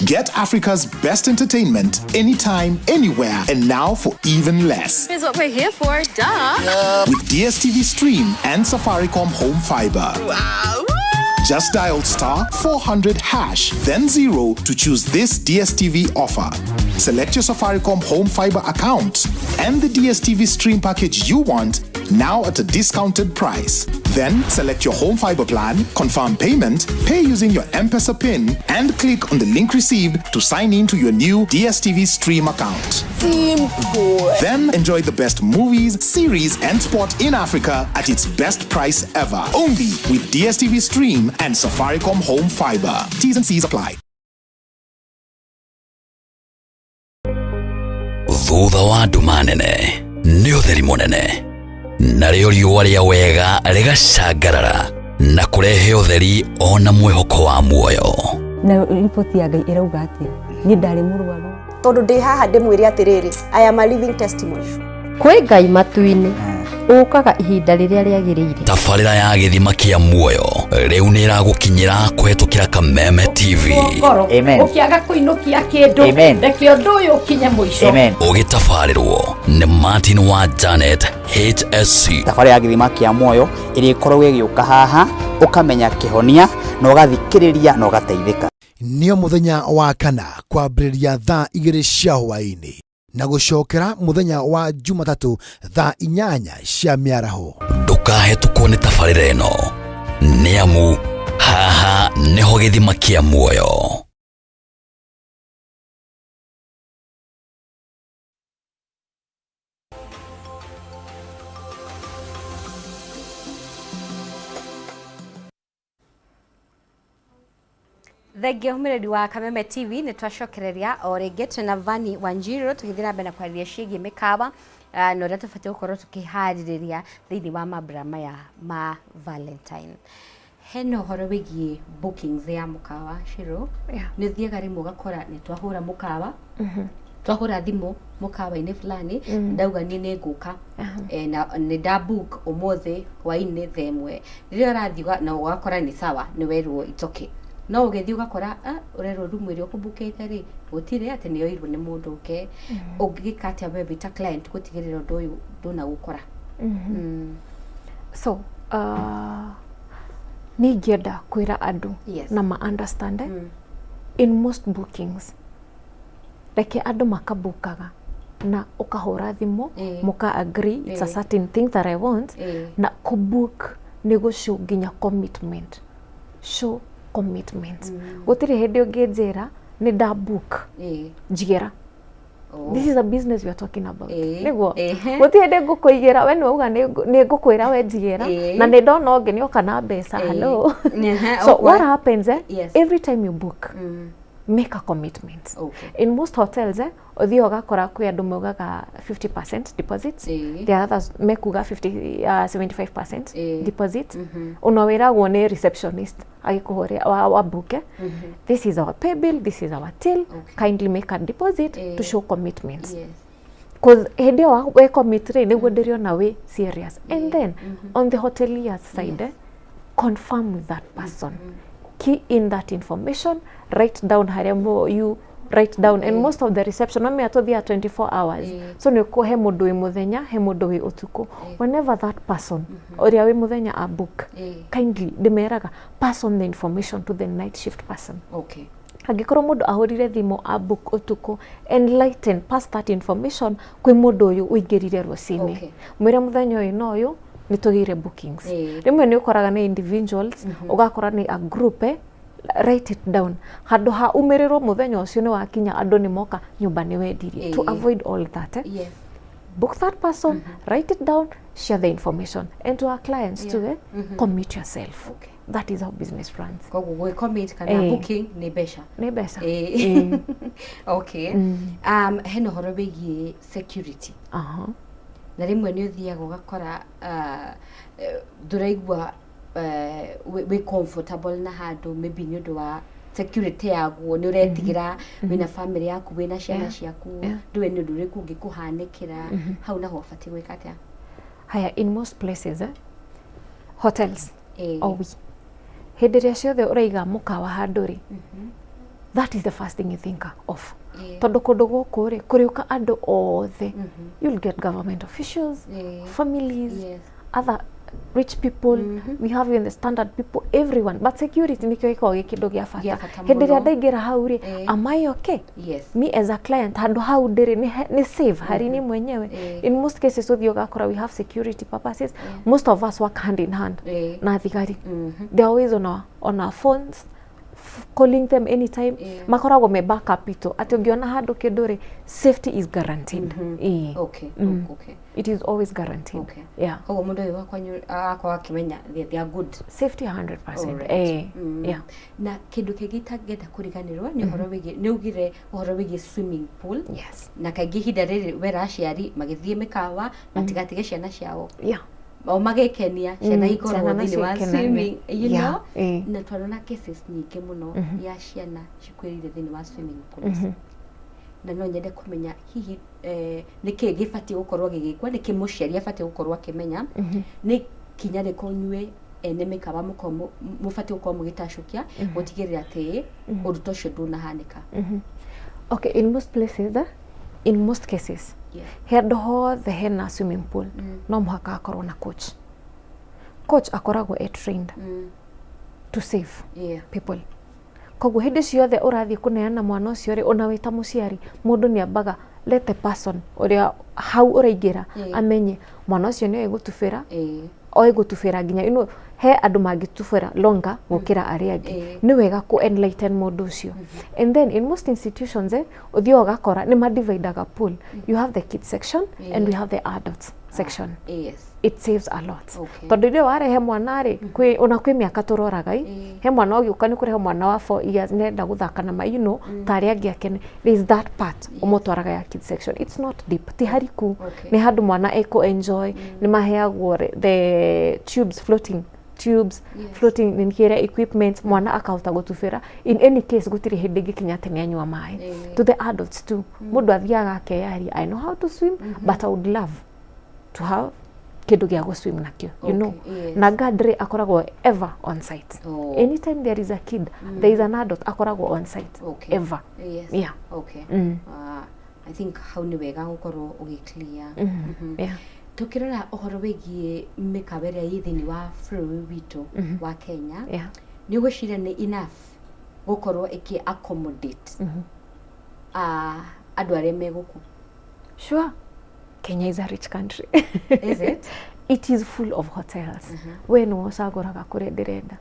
Get Africa's best entertainment anytime, anywhere, and now for even less. Is what we're here for, duh. With DSTV Stream and Safaricom Home Fiber. Wow. Just dial star 400 hash, then 0 to choose this DSTV offer. Select your Safaricom Home Fiber account and the DSTV Stream package you want now at a discounted price. Then select your home fiber plan, confirm payment, pay using your M-Pesa PIN, and click on the link received to sign in to your new DSTV Stream account. Then enjoy the best movies, series, and sport in Africa at its best price ever. Only with DSTV Stream and Safaricom Home Fiber. T's and C's apply. Thutha wa nduma nene nĩ ũtheri mũnene, narĩo riũa rĩa wega rĩgacangarara na kũrehe ũtheri ona mwĩhoko wa muoyo. Na riboti ya Ngai ĩrauga atĩa? Niĩ ndarĩ mũrwaru. Tondũ ndĩ haha ndĩmwĩre atĩrĩrĩ, I am a living testimony. Kwĩ Ngai matu-inĩ ũkaga ihinda rĩrĩa rĩagĩrĩire. Tabarĩra ya gĩthima kĩa muoyo rĩu nĩ ĩragũkinyĩra kũhetũkĩra Kameme TV. Amen. Ũkĩaga kũinũkia kĩndũ, reke ũndũ ũyũ ũkinye mũico. Ũgĩtabarĩrwo nĩ Martin wa Janet HSC. Thabarĩ ya gĩthima kĩa muoyo ĩrĩa ĩkoragwo ĩgĩũka haha ũkamenya kĩhonia na ũgathikĩrĩria na ũgateithĩka. Nĩo mũthenya wa kana kwambĩrĩria thaa 2 cia hwaĩ-inĩ na gũcokera mũthenya wa Jumatatũ thaa 8 cia mĩaraho. Ndũkahetũkwo nĩ tabarĩra ĩno nĩ amu haha nĩho gĩthima kĩa muoyo. Thengio mwĩrori wa Kameme TV, nĩ twacokereria o rĩngĩ twĩna Vani Wanjiru tũgĩthiĩ na mbere na kwarĩria ciĩgiĩ mĩkawa na ũrĩa tũbatiĩ gũkorwo tũkĩharĩrĩria thĩinĩ wa mambura maya ma Valentine. Hena ũhoro wĩgiĩ bookings ya mũkawa Shiro. Nĩ ũthiaga rĩmwe ũgakora nĩ twahũra mũkawa, twahũra thimũ mũkawa-inĩ fulani, ndauga niĩ nĩ ngũka na nĩ nda book ũmũthĩ hwaĩ-inĩ thaa 1, rĩrĩa ũrathiĩ na ũgakora nĩ sawa, nĩ werwo it's okay, no ũgĩthiĩ ũgakora ũrerwo rumu ĩrĩa ũkũbukĩte rĩ gũtirĩ, atĩ nĩ yoirwo nĩ mũndũ ũngĩ. Ũngĩgĩka atĩa we wĩ ta client gũtigĩrĩra ũndũ ũyũ ndũnagũkora? So niĩ ingĩenda kwĩra andũ na ma understand in most bookings reke andũ makabukaga na ũkahũra thimũ mũka agree it's a certain thing that I want, na kũbook nĩ gũshow nginya commitment, show commitment. Gũtirĩ hĩndĩ ũngĩnjĩra nĩ nda book njigĩra. This is a business we are talking about. Nĩguo gũtirĩ hĩndĩ ngũkũigĩra we nĩ wauga nĩ ngũkwĩra we njigĩra na nĩ ndona ũngĩ nĩ oka na mbeca. Hello. So what happens every time you book, make a commitment. In most hotels ũthiĩ ũgakora kwĩ andũ maugaga 50% deposit, there are others mekuga 75% deposit. Ona wĩragwo nĩ receptionist agĩkũhũrĩra wa book, this is our pay bill, this is our till, kindly make a deposit to show commitment. Cause hĩndĩ ĩyo we commit rĩ nĩguo ndĩrĩona wĩ serious. And then on the hotelier side, confirm with that person, key in that information, write down harĩa you write down. And most of the reception mamea tũthiaga 24 hours, so nĩ ũkuo he mũndũ wĩ mũthenya, he mũndũ wĩ ũtukũ. Whenever that person ũrĩa wĩ mũthenya a book, kindly ndĩmeraga pass on the information to the night shift person. Angĩkorwo mũndũ ahũrire thimũ a book ũtukũ, enlighten, pass that information kwĩ mũndũ ũyũ ũingĩrire rũcinĩ, mwĩre mũthenya ũyũ na ũyũ nĩ tũgĩire bookings. Rĩmwe nĩ ũkoraga nĩ individuals, ũgakora nĩ a group, write it down handũ ha umĩrĩrwo mũthenya ũcio nĩ wakinya andũ nĩ moka nyũmba nĩ wendirie. To avoid all that, Book that person, write it down, share the information. And to our clients too, eh? Commit yourself. That is how business runs. Koguo gwĩ commit kana booking nĩ mbeca. Nĩ mbeca. Okay. Hena ũhoro wĩgiĩ security. Na rĩmwe nĩ ũthiaga ũgakora ndũraigua wĩ comfortable na handũ, maybe nĩ ũndũ wa security yaguo, nĩ ũretigĩra wĩna family yaku, wĩna ciana ciaku, ndũĩ nĩ ũndũ ũrĩkũ ũngĩkũhanĩkĩra hau, naho ũbatiĩ gwĩka atĩa? Haya, in most places, eh? Hotels, o we hĩndĩ ĩrĩa ciothe ũraiga mũkawa handũ rĩ, that is the first thing you think of, tondũ kũndũ gũkũ rĩ kũrĩũka andũ othe. You'll get government officials, families, other rich people, we have even the standard people, everyone. But security nĩkĩo gĩkoragwo gĩ kĩndũ gĩa bata. Gĩa bata Hĩndĩ ĩrĩa mũno. Ndaingĩra hau rĩ, am I okay? Me as a client, handũ hau ndĩrĩ nĩ safe harĩ niĩ mwenyewe? In most cases ũthiĩ ũgakora we have security purposes. Most of us work hand in hand na thigari. They are always on our phones, calling them anytime. Makoragwo me backup itũ atĩ ũngĩona handũ kĩndũ rĩ, safety is guaranteed. It is always guaranteed. Yeah. Koguo mũndũ ũyũ wakwa agakorwo akĩmenya they are good. Safety 100%. Yeah. Na kĩndũ kĩngĩ itangĩenda kũriganĩrwo nĩ ũhoro wĩgiĩ, nĩ ugire ũhoro wĩgiĩ swimming pool. Na kaingĩ ihinda rĩrĩ wera aciari magĩthiĩ mĩkawa matigatige ciana ciao o magĩkenia, ciana ikoragwo Ciana thĩinĩ wa nacio ikenania. swimming, you know. Na twarona cases nyingĩ mũno ya ciana cikuĩrĩire thĩinĩ wa swimming pools. Na no nyende kũmenya hihi nĩkĩ gĩbatiĩ gũkorwo gĩgĩkwo, nĩkĩ mũciari abatiĩ gũkorwo akĩmenya, nĩ kinya rĩkũ inyuĩ ene mĩkawa mũkorwo mũbatiĩ gũkorwo mũgĩtacũkia gũtigĩrĩra atĩ ũndũ ta ũcio ndũnahanĩka? Okay, in most places, eh, in most cases, handũ hothe hena swimming pool, no mũhaka hakorwo na coach. Coach akoragwo e trained to save people. Koguo hĩndĩ ciothe ũrathiĩ kũneana mwana ũcio rĩ, ona wĩ ta mũciari, mũndũ nĩ ambaga let the person ũrĩa hau ũraingĩra amenye mwana ũcio nĩ oĩ gũtubĩra, oĩ gũtubĩra nginya he andũ mangĩtubĩra longer gũkĩra arĩa angĩ. Nĩ wega kũ enlighten mũndũ ũcio. And then in most institutions, ũthiaga ũgakora nĩ madividaga pool. You have the kids section and we have the adults section. It saves a lot, tondũ rĩrĩa warehe mwana rĩ, kwĩ ona kwĩ mĩaka tũroraga i he mwana ũgĩũka nĩ kũrehe mwana wa 4 years nĩarenda gũthaka na ma ta arĩa angĩ akene. There is that part ũmũtwaraga ya kids section. It's not deep, ti hariku. Nĩ handũ mwana ekũ enjoy. Nĩ maheagwo the tubes, floating tubes, floating nĩ kĩrĩa equipment, mwana akahota gũtubĩra. In any case, gũtirĩ hĩndĩ ĩngĩkinya atĩ nĩ anyua maĩ. To the adults too, mũndũ athiaga akeyaria, "I know how to swim, but I would love to have kĩndũ gĩa gũswim nakĩo." Na guard rĩ akoragwo ever on site. Anytime there is a kid, there is an adult akoragwo on site ever. Yeah. Ah, I think hau nĩ wega gũkorwo ũgĩ clear. Tukĩrora ũhoro wĩgiĩ mĩkawa ĩrĩa ĩ thĩinĩ wa bũrũri witũ wa Kenya, nĩ ũgwĩciria nĩ enough gũkorwo ĩkĩ accommodate andũ arĩa me gũkũ? Sure, Kenya is a rich country. Is it? It is full of hotels. We nĩwe ũcagũraga kũrĩa ndĩrenda.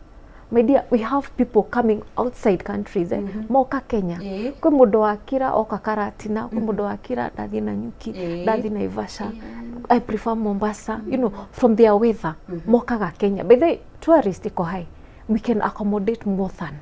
My dear, we have people coming outside countries, eh? Moka Kenya. Kwĩ mũndũ wakira oka Karatina, kwĩ mũndũ wakira ndathiĩ Nanyuki, ndathiĩ Naivasha, I prefer Mombasa, from their weather mokaga Kenya. By the way, tourist iko high. We can accommodate more than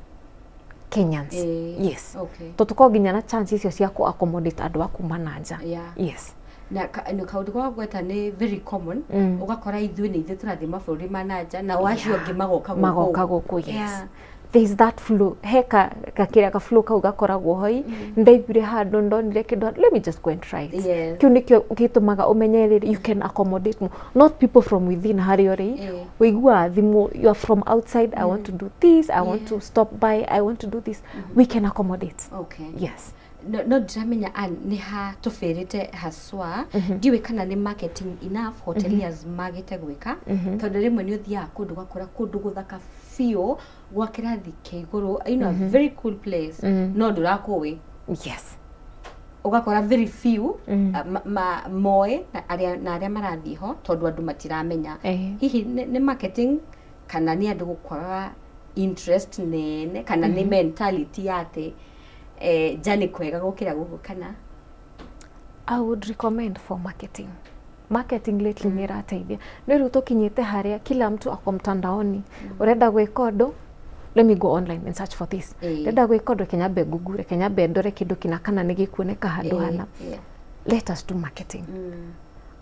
Kenyans. Yes. Tũtũkorwo nginya na chance icio cia kũ accommodate andũ a kuma na nja. Yes. Na na kaũndũ kwa gweta nĩ very common, ũgakora ithuĩ nĩ ithuĩ tũrathiĩ mabũrũri ma na nja, nao acio angĩ magoka gũkũ. Magoka gũkũ, yes. There is that flow, he ka kakĩrĩa ka flow kau gakoragwo hoi. Ndaiguire handũ, ndonire kĩndũ, let me just go and try it. Kĩu nĩkĩo gĩtũmaga ũmenye rĩrĩ, you can accommodate more, not people from within harĩa ũrĩ. Ũiguaga thimũ, you are from outside, "I want to do this, I want to stop by, I want to do this." We can accommodate. Yes. No ndiramenya Ann, nĩ ha tũbĩrĩte haswa. Ndiũĩ kana nĩ marketing enough hoteliers magĩte gwĩka, tondũ rĩmwe nĩ ũthiaga kũndũ ũgakora kũndũ gũthaka biũ gwa kĩrathi kĩa igũrũ, a very cool place, no ndũrakũĩ. Ũgakora very few moĩ na arĩa marathiĩ ho, tondũ andũ matiramenya. Hihi nĩ marketing kana nĩ andũ gũkwaga interest nene, kana nĩ mentality ya atĩ nja nĩ kwega gũkĩra gũkũ, kana? I would recommend for marketing. Marketing lately nĩ ĩrateithia. Nĩ rĩu tũkinyĩte harĩa kila mtu ako mtandaoni. Ũrenda gwĩka ũndũ, let me go online and search for this. Ndĩrenda gwĩka ũndũ, reke nyambe google, reke nyambe ndore kĩndũ kĩna kana nĩ gĩkuoneka handũ hana. Let us do marketing.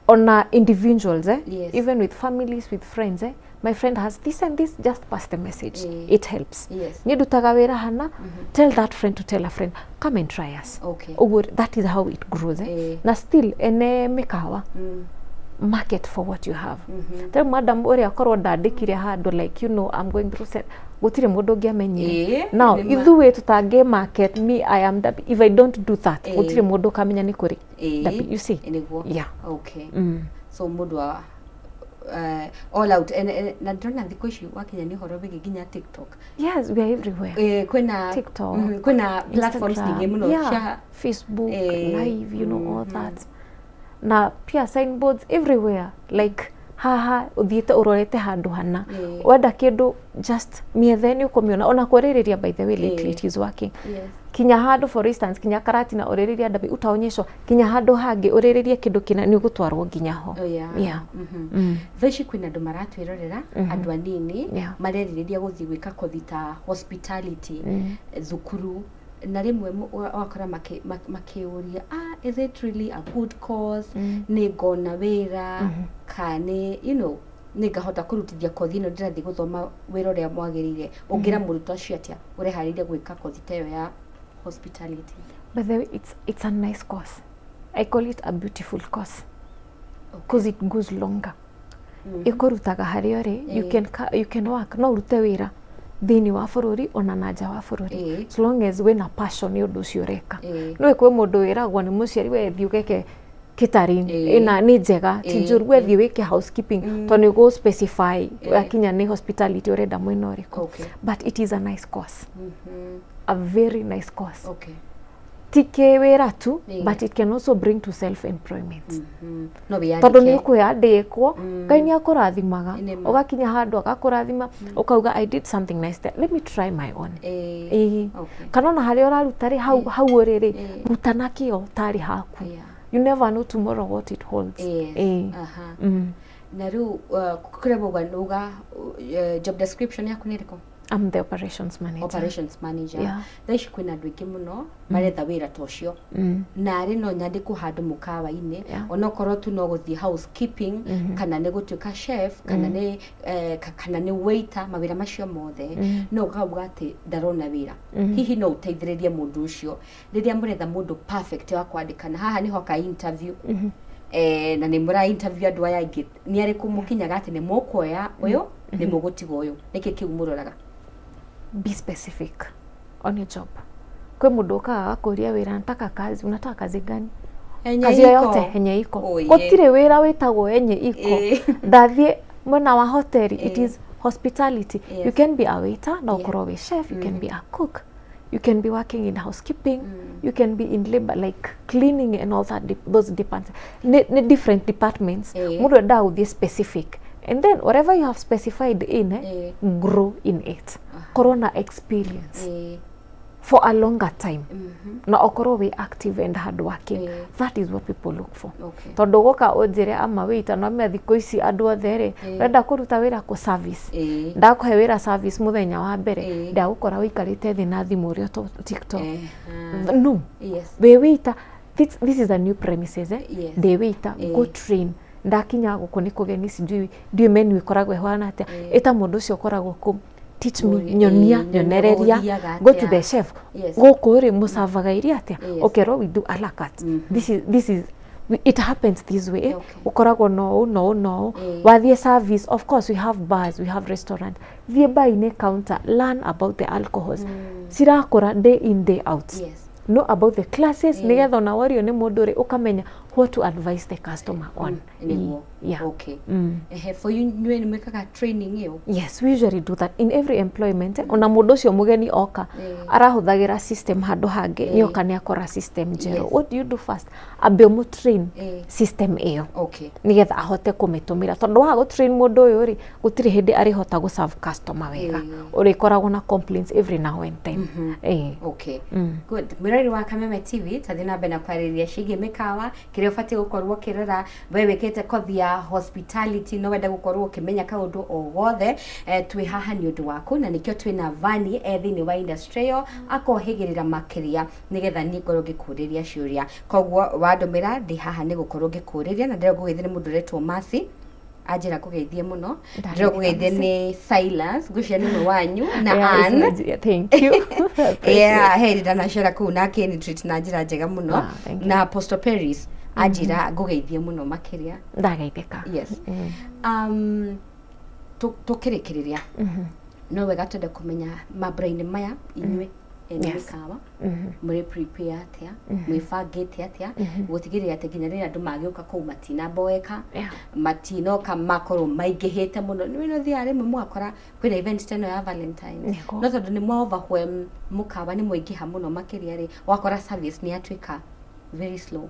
Ona individuals, eh? Yes. Even with families, with friends, eh? My friend has this and this, just pass the message. It helps. Niĩ ndutaga wĩra hana, tell that friend to tell a friend, come and try us. Ũguo that is how it grows, eh? Na still ene mĩkawa, market for what you have. Ta rĩu madam ũrĩa akorwo ndandĩkire handũ like I'm going through set, gũtirĩ mũndũ ũngĩamenyire. Now Nĩma. ithuĩ tũtangĩ market, me, I am that, if I don't do that, gũtirĩ mũndũ ũkamenya nĩ kũrĩ. You see? Nĩguo. Yeah. Okay. So mũndũ wa all out and na ndĩrona thikũ ici wakinya nĩ ũhoro wĩgiĩ nginya TikTok. Yes, we are everywhere. Kwĩna TikTok, kwĩna platforms Instagram, nyingĩ mũno cia Facebook, live, all that. Na pia signboards everywhere, like haha ũthiĩte ũrorete handũ hana. Wenda kĩndũ, just mĩethe, nĩ ũkũmĩona. Ona kwarĩrĩria, by the way, lately it is working. Kinya handũ, for instance, kinya Karatina ũrĩrĩria ndabi utaonyeshwo, kinya handũ hangĩ ũrĩrĩrie kĩndũ kĩna, nĩ ũgũtwarwo nginya ho. Oh, yeah. Yeah. Thaa ici kwĩna andũ maratwĩrorera, andũ anini marerirĩria gũthiĩ gwĩka kothi ta hospitality thukuru, na rĩmwe wakora makĩũria, "Ah, is it really a good course? Nĩ ngona wĩra ka nĩ nĩ ngahota kũrutithia kothi ĩno ndĩrathiĩ gũthoma wĩra ũrĩa mwagĩrĩire?" Ũngĩra mũrutwo ũcio atĩa ũreharĩirie gwĩka kothi ta ĩyo ya hospitality? By the way, it's a nice course. I call it a beautiful course because it goes longer. Ĩkũrutaga harĩa ũrĩ, you can work, no ũrute wĩra thĩinĩ wa bũrũri ona na nja wa bũrũri, as long as wĩna passion nĩ ũndũ ũcio ũreka. No kwĩ mũndũ wĩragwo nĩ mũciari, "We thiĩ ũgeke catering, ĩna nĩ njega, ti njũru, we thiĩ wĩke housekeeping," tondũ nĩ ũgũ specify wakinya nĩ hospitality ũrenda mwena ũrĩkũ. But it is a nice course, a very nice course. Ti kĩwĩra tu, but it can also bring to self employment, No wĩyandĩke. Tondũ nĩ ũkwĩyandĩkwo, Ngai nĩ akũrathimaga. Nĩma. Ũgakinya handũ agakũrathima, ũkauga, "I did something nice there, let me try my own." Ĩĩ. Kana ona harĩa ũraruta rĩ, hau hau ũrĩ rĩ, ruta na kĩo tarĩ haku. You never know tomorrow what it holds. Ĩĩ. Na rĩu kũrĩa uga job description yaku nĩ ĩrĩkũ? I'm the operations manager. Operations manager. Yeah. Thaa ici kwĩna andũ aingĩ mũno maretha wĩra ta ũcio, narĩ no nyandĩkwo handũ mũkawa-inĩ, onokorwo tu no gũthiĩ housekeeping, kana nĩ gũtuĩka chef, kana nĩ kana nĩ waiter, mawĩra macio mothe, no ũkauga atĩ ndarona wĩra. Hihi no ũteithĩrĩrie mũndũ ũcio rĩrĩa mũretha mũndũ perfect wa kwandĩkana? Haha nĩho ka interview, na nĩ mũra interview andũ aya angĩ, nĩ arĩkũ mũkinyaga atĩ nĩ mũkuoya ũyũ, nĩ mũgũtiga ũyũ? Nĩkĩ kĩu mũroraga? Be specific on your job. Kwĩ mũndũ ũkaga agakũria wĩra, "Nataka kazi." "Unataka kazi gani?" Enye "Kazi iko. yoyote." Enye iko. Oye. Gũtirĩ wĩra wĩtagwo enye iko. Ndathiĩ mwena wa hoteli, it is hospitality. You can be a waiter na ũkorwo wĩ chef, you can be a cook, you can be working in housekeeping, you can be in labor, like cleaning and all that, those departments nĩ different departments. Mũndũ endaga gũthiĩ specific, and then whatever you have specified in, grow in it, korwo na experience for a longer time, na okorwo wĩ active and hard working. That is what people look for. Tondũ gũka ũnjĩre ama waiter, no me thikũ ici andũ othe rĩ, ũrenda kũruta wĩra kũ service, ndakũhe wĩra service, mũthenya wa mbere ndagũkora ũikarĩte thĩ na thimũ ũrĩa TikTok. No. Wĩ waiter, this is a new premises, eh? Ndĩ waiter, go train. Ndakinya gũkũ nĩ kũgeni, sijui ndiũĩ menu ĩkoragwo ĩhana atĩa, ĩta mũndũ ũcio ũkoragwo kũ, teach me, nyonia, nyonia nyonereria. Gũthiaga Go to atĩa. the chef. "Gũkũ rĩ, mũcavaga irio atĩa?" Ũkerwo, "We do a la carte. This is it happens this way." Ũkoragwo no ũũ, no ũũ, no ũũ. Wathiĩ service, of course we have bars, we have restaurant, thiĩ bar-inĩ counter, learn about the alcohols cirakũra day in, day out. Know about the classes, nĩgetha ona wario nĩ mũndũ rĩ, ũkamenya What to advise the customer on. Nĩguo. Yeah. Okay. Ehe, for you inyuĩ nĩ mwĩkaga training ĩyo? Yes, we usually do that in every employment. Ona mũndũ ũcio mũgeni oka, arahũthagĩra system handũ hangĩ, nĩ oka nĩ akora system njerũ. What do you do first? Ambe ũmũ train system ĩyo nĩgetha ahote kũmĩtũmĩra, tondũ waga gũ-train mũndũ ũyũ rĩ, gũtirĩ hĩndĩ arĩhota gũ serve customer wega, ũrĩkoragwo na complaints every now and then. Okay. Good. Mwĩroreri wa Kameme TV, tathiĩ na mbere na kwarĩrĩria ciĩgiĩ mĩkawa, kĩrĩa ũbatiĩ gũkorwo ũkĩrora. We wĩkĩte kothi ya hospitality, no wende gũkorwo ũkĩmenya kaũndũ o gothe, twĩ haha nĩ ũndũ waku, na nĩkĩo twĩna Vani e thĩinĩ wa industry ĩyo, akohĩgĩrĩra makĩria nĩgetha niĩ ngorwo ngĩkũrĩria ciũria. Koguo wandũmĩra, ndĩ haha nĩ gũkorwo ngĩkũrĩria, na ndĩrenda ngũgeithie nĩ mũndũ ũretwo Mercy, anjĩra kũgeithie mũno. Ndĩrenda kũgeithie nĩ Silas, ngwĩciria nĩ ũmwe wanyu na Yeah, Ann. Thank you. Appreciate. Yeah, he ndanacera kũu na akĩnitreat na njĩra njega mũno. Ah, thank you. Na Apostle Paris anjĩra ngũgeithie mũno makĩria. Ndageithĩka. Yes. Tũkĩrĩkĩrĩria, no wega twende kũmenya mambura-inĩ maya, inyuĩ ene mĩkawa mũrĩ prepare atĩa, mwĩbangĩte atĩa gũtigĩrĩra atĩ nginya rĩrĩa andũ magĩũka kũu matinamboeka, matinoka makorwo maingĩhĩte mũno? Nĩ no thiaga rĩmwe mũgakora kwĩna event ta ĩno ya Valentines, no tondũ nĩ mwa overwhelm mũkawa, nĩ mwaingĩha mũno makĩria rĩ, ũgakora service nĩ yatuĩka very slow.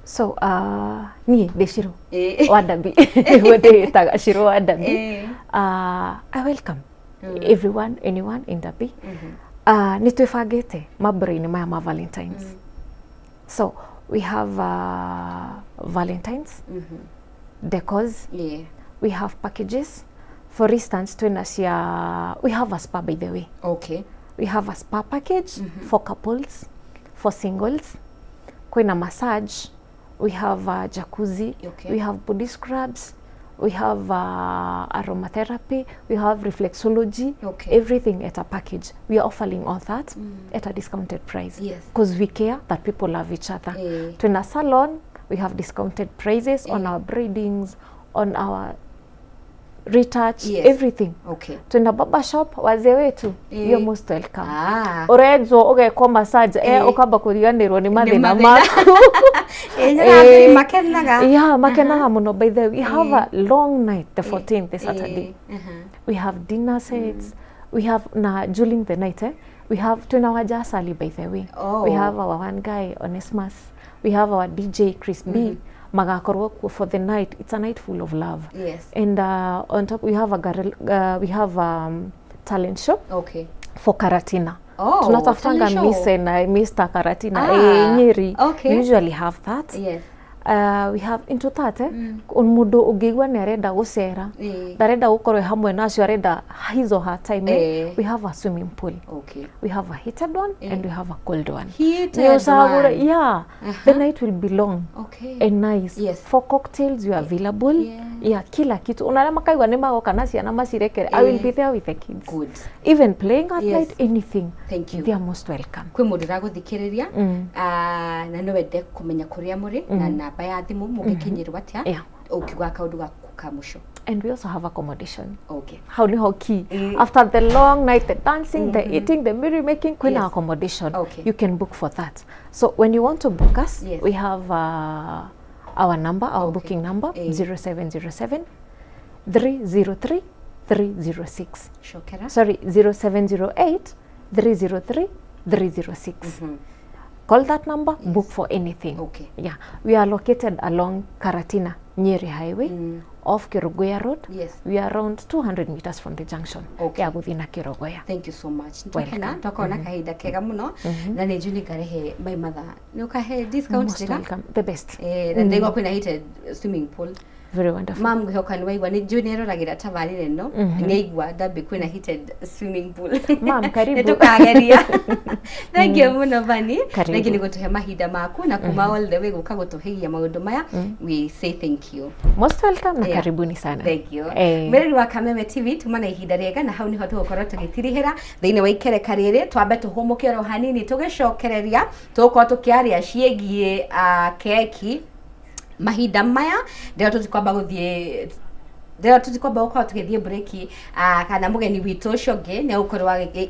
So niĩ ndĩ Shiro wa Ndabi, nĩguo ndĩĩtaga, Shiro wa Ndabi. I welcome everyone, anyone in Ndabi. Nĩ twĩbangĩte mambura-inĩ maya ma Valentines. So we have Valentines decors. We have packages. For instance, twĩna cia, we have a spa, by the way. We have a spa package for couples, for singles. Kwĩna massage, we have a jacuzzi, we have body scrubs, we have aromatherapy, we have reflexology, everything at a package. We are offering all that at a discounted price because we care that people love each other. Twina salon, we have discounted prices on our braidings, on our retouch, everything. Twina barber shop, wazee wetu, you're most welcome. Ũrenjwo, ũgekwo massage, ũkamba kũriganĩrwo nĩ mathĩna mathĩna. Maku. Nyonaga athuri makenaga. Yeah, makenaga mũno. By the way, we have a long night, the 14th, the Saturday. We have dinner sets, we have na during the night, we have, twina Wanja Asali, by the way. We have our one guy, Onesmus, we have our DJ Chris B, magakorwo kuo for the night. It's a night full of love. And on top we have a girl, we have talent show for Karatina. Oh, Tunatafutanga talent show. Miss na Mr Karatina. Ah, Nyeri. We usually have that. We have into that, mundu ũngĩigua nĩ arenda gũcera, ndarenda gũkorwo e hamwe na acio, arenda his or her time, we have a swimming pool. We have a heated one and we have a cold one. Heated Nĩ ũcagũre- one. Yeah, the night will be long and nice. For cocktails, you are available. Yeah, kila kitu. Unaria makaigua nĩ magoka na ciana macirekere, I will be there with the kids. Good. Even playing at night, anything. Thank you. They are most welcome. Kwĩ mũndũ ũragũthikĩrĩria, na no wende kũmenya kũrĩa mũrĩ na namba ya thimũ, mũngĩkinyĩrwo atĩa? Ũkiuga kaũndũ gaku ka mũico. And we also have accommodation. How niho key. After the long night, the dancing, the eating, the merry making, kwina accommodation. You can book for that. So when you want to book us, we have our number, our booking number, 0707 303 306. Cokera. Sorry, 0708 303 306. Call that number, book for anything. Yeah, we are located along Karatina Nyeri Highway, off Kerugoya Road. We are around 200 meters from the junction ya gũthiĩ na Kerugoya. Thank you so much. Welcome. Nĩtwakena twakorwo na kahinda kega mũno, na nĩ njũĩ nĩngarehe my mother, nĩ ũkahe discount Most njega. welcome. The best. Na ndĩraigua kwĩna heated swimming pool. Very wonderful. Mam, ngwĩhoka nĩ waigua, nĩ njũĩ nĩ eroragĩra tabarĩra ĩno, nĩ aigua ndambi kwĩna heated swimming pool. Mam, karibu. Nĩ tũkageria. Thank you mũno, Vani. Karibu. Thank you nĩ gũtũhe mahinda maku na kuma all the way gũka gũtũhĩgia maũndũ maya. We say thank you. Most welcome na karibuni sana. Thank you. Mwĩrori wa Kameme TV, tuma na ihinda rĩega, na hau niho tũgũkorwo tũgĩtirihĩra thĩinĩ wa ikereka rĩrĩ. Twambe tũhũmũke oro hanini, tũgĩcokereria tũgũkorwo tũkĩaria ciĩgiĩ keki. Mahinda maya ndĩrĩa tũtikwamba gũthiĩ, ndĩrĩa tũtikwamba gũkorwo tũgĩthiĩ breki, kana mũgeni witũ ũcio ũngĩ nĩ egũkorwo agĩ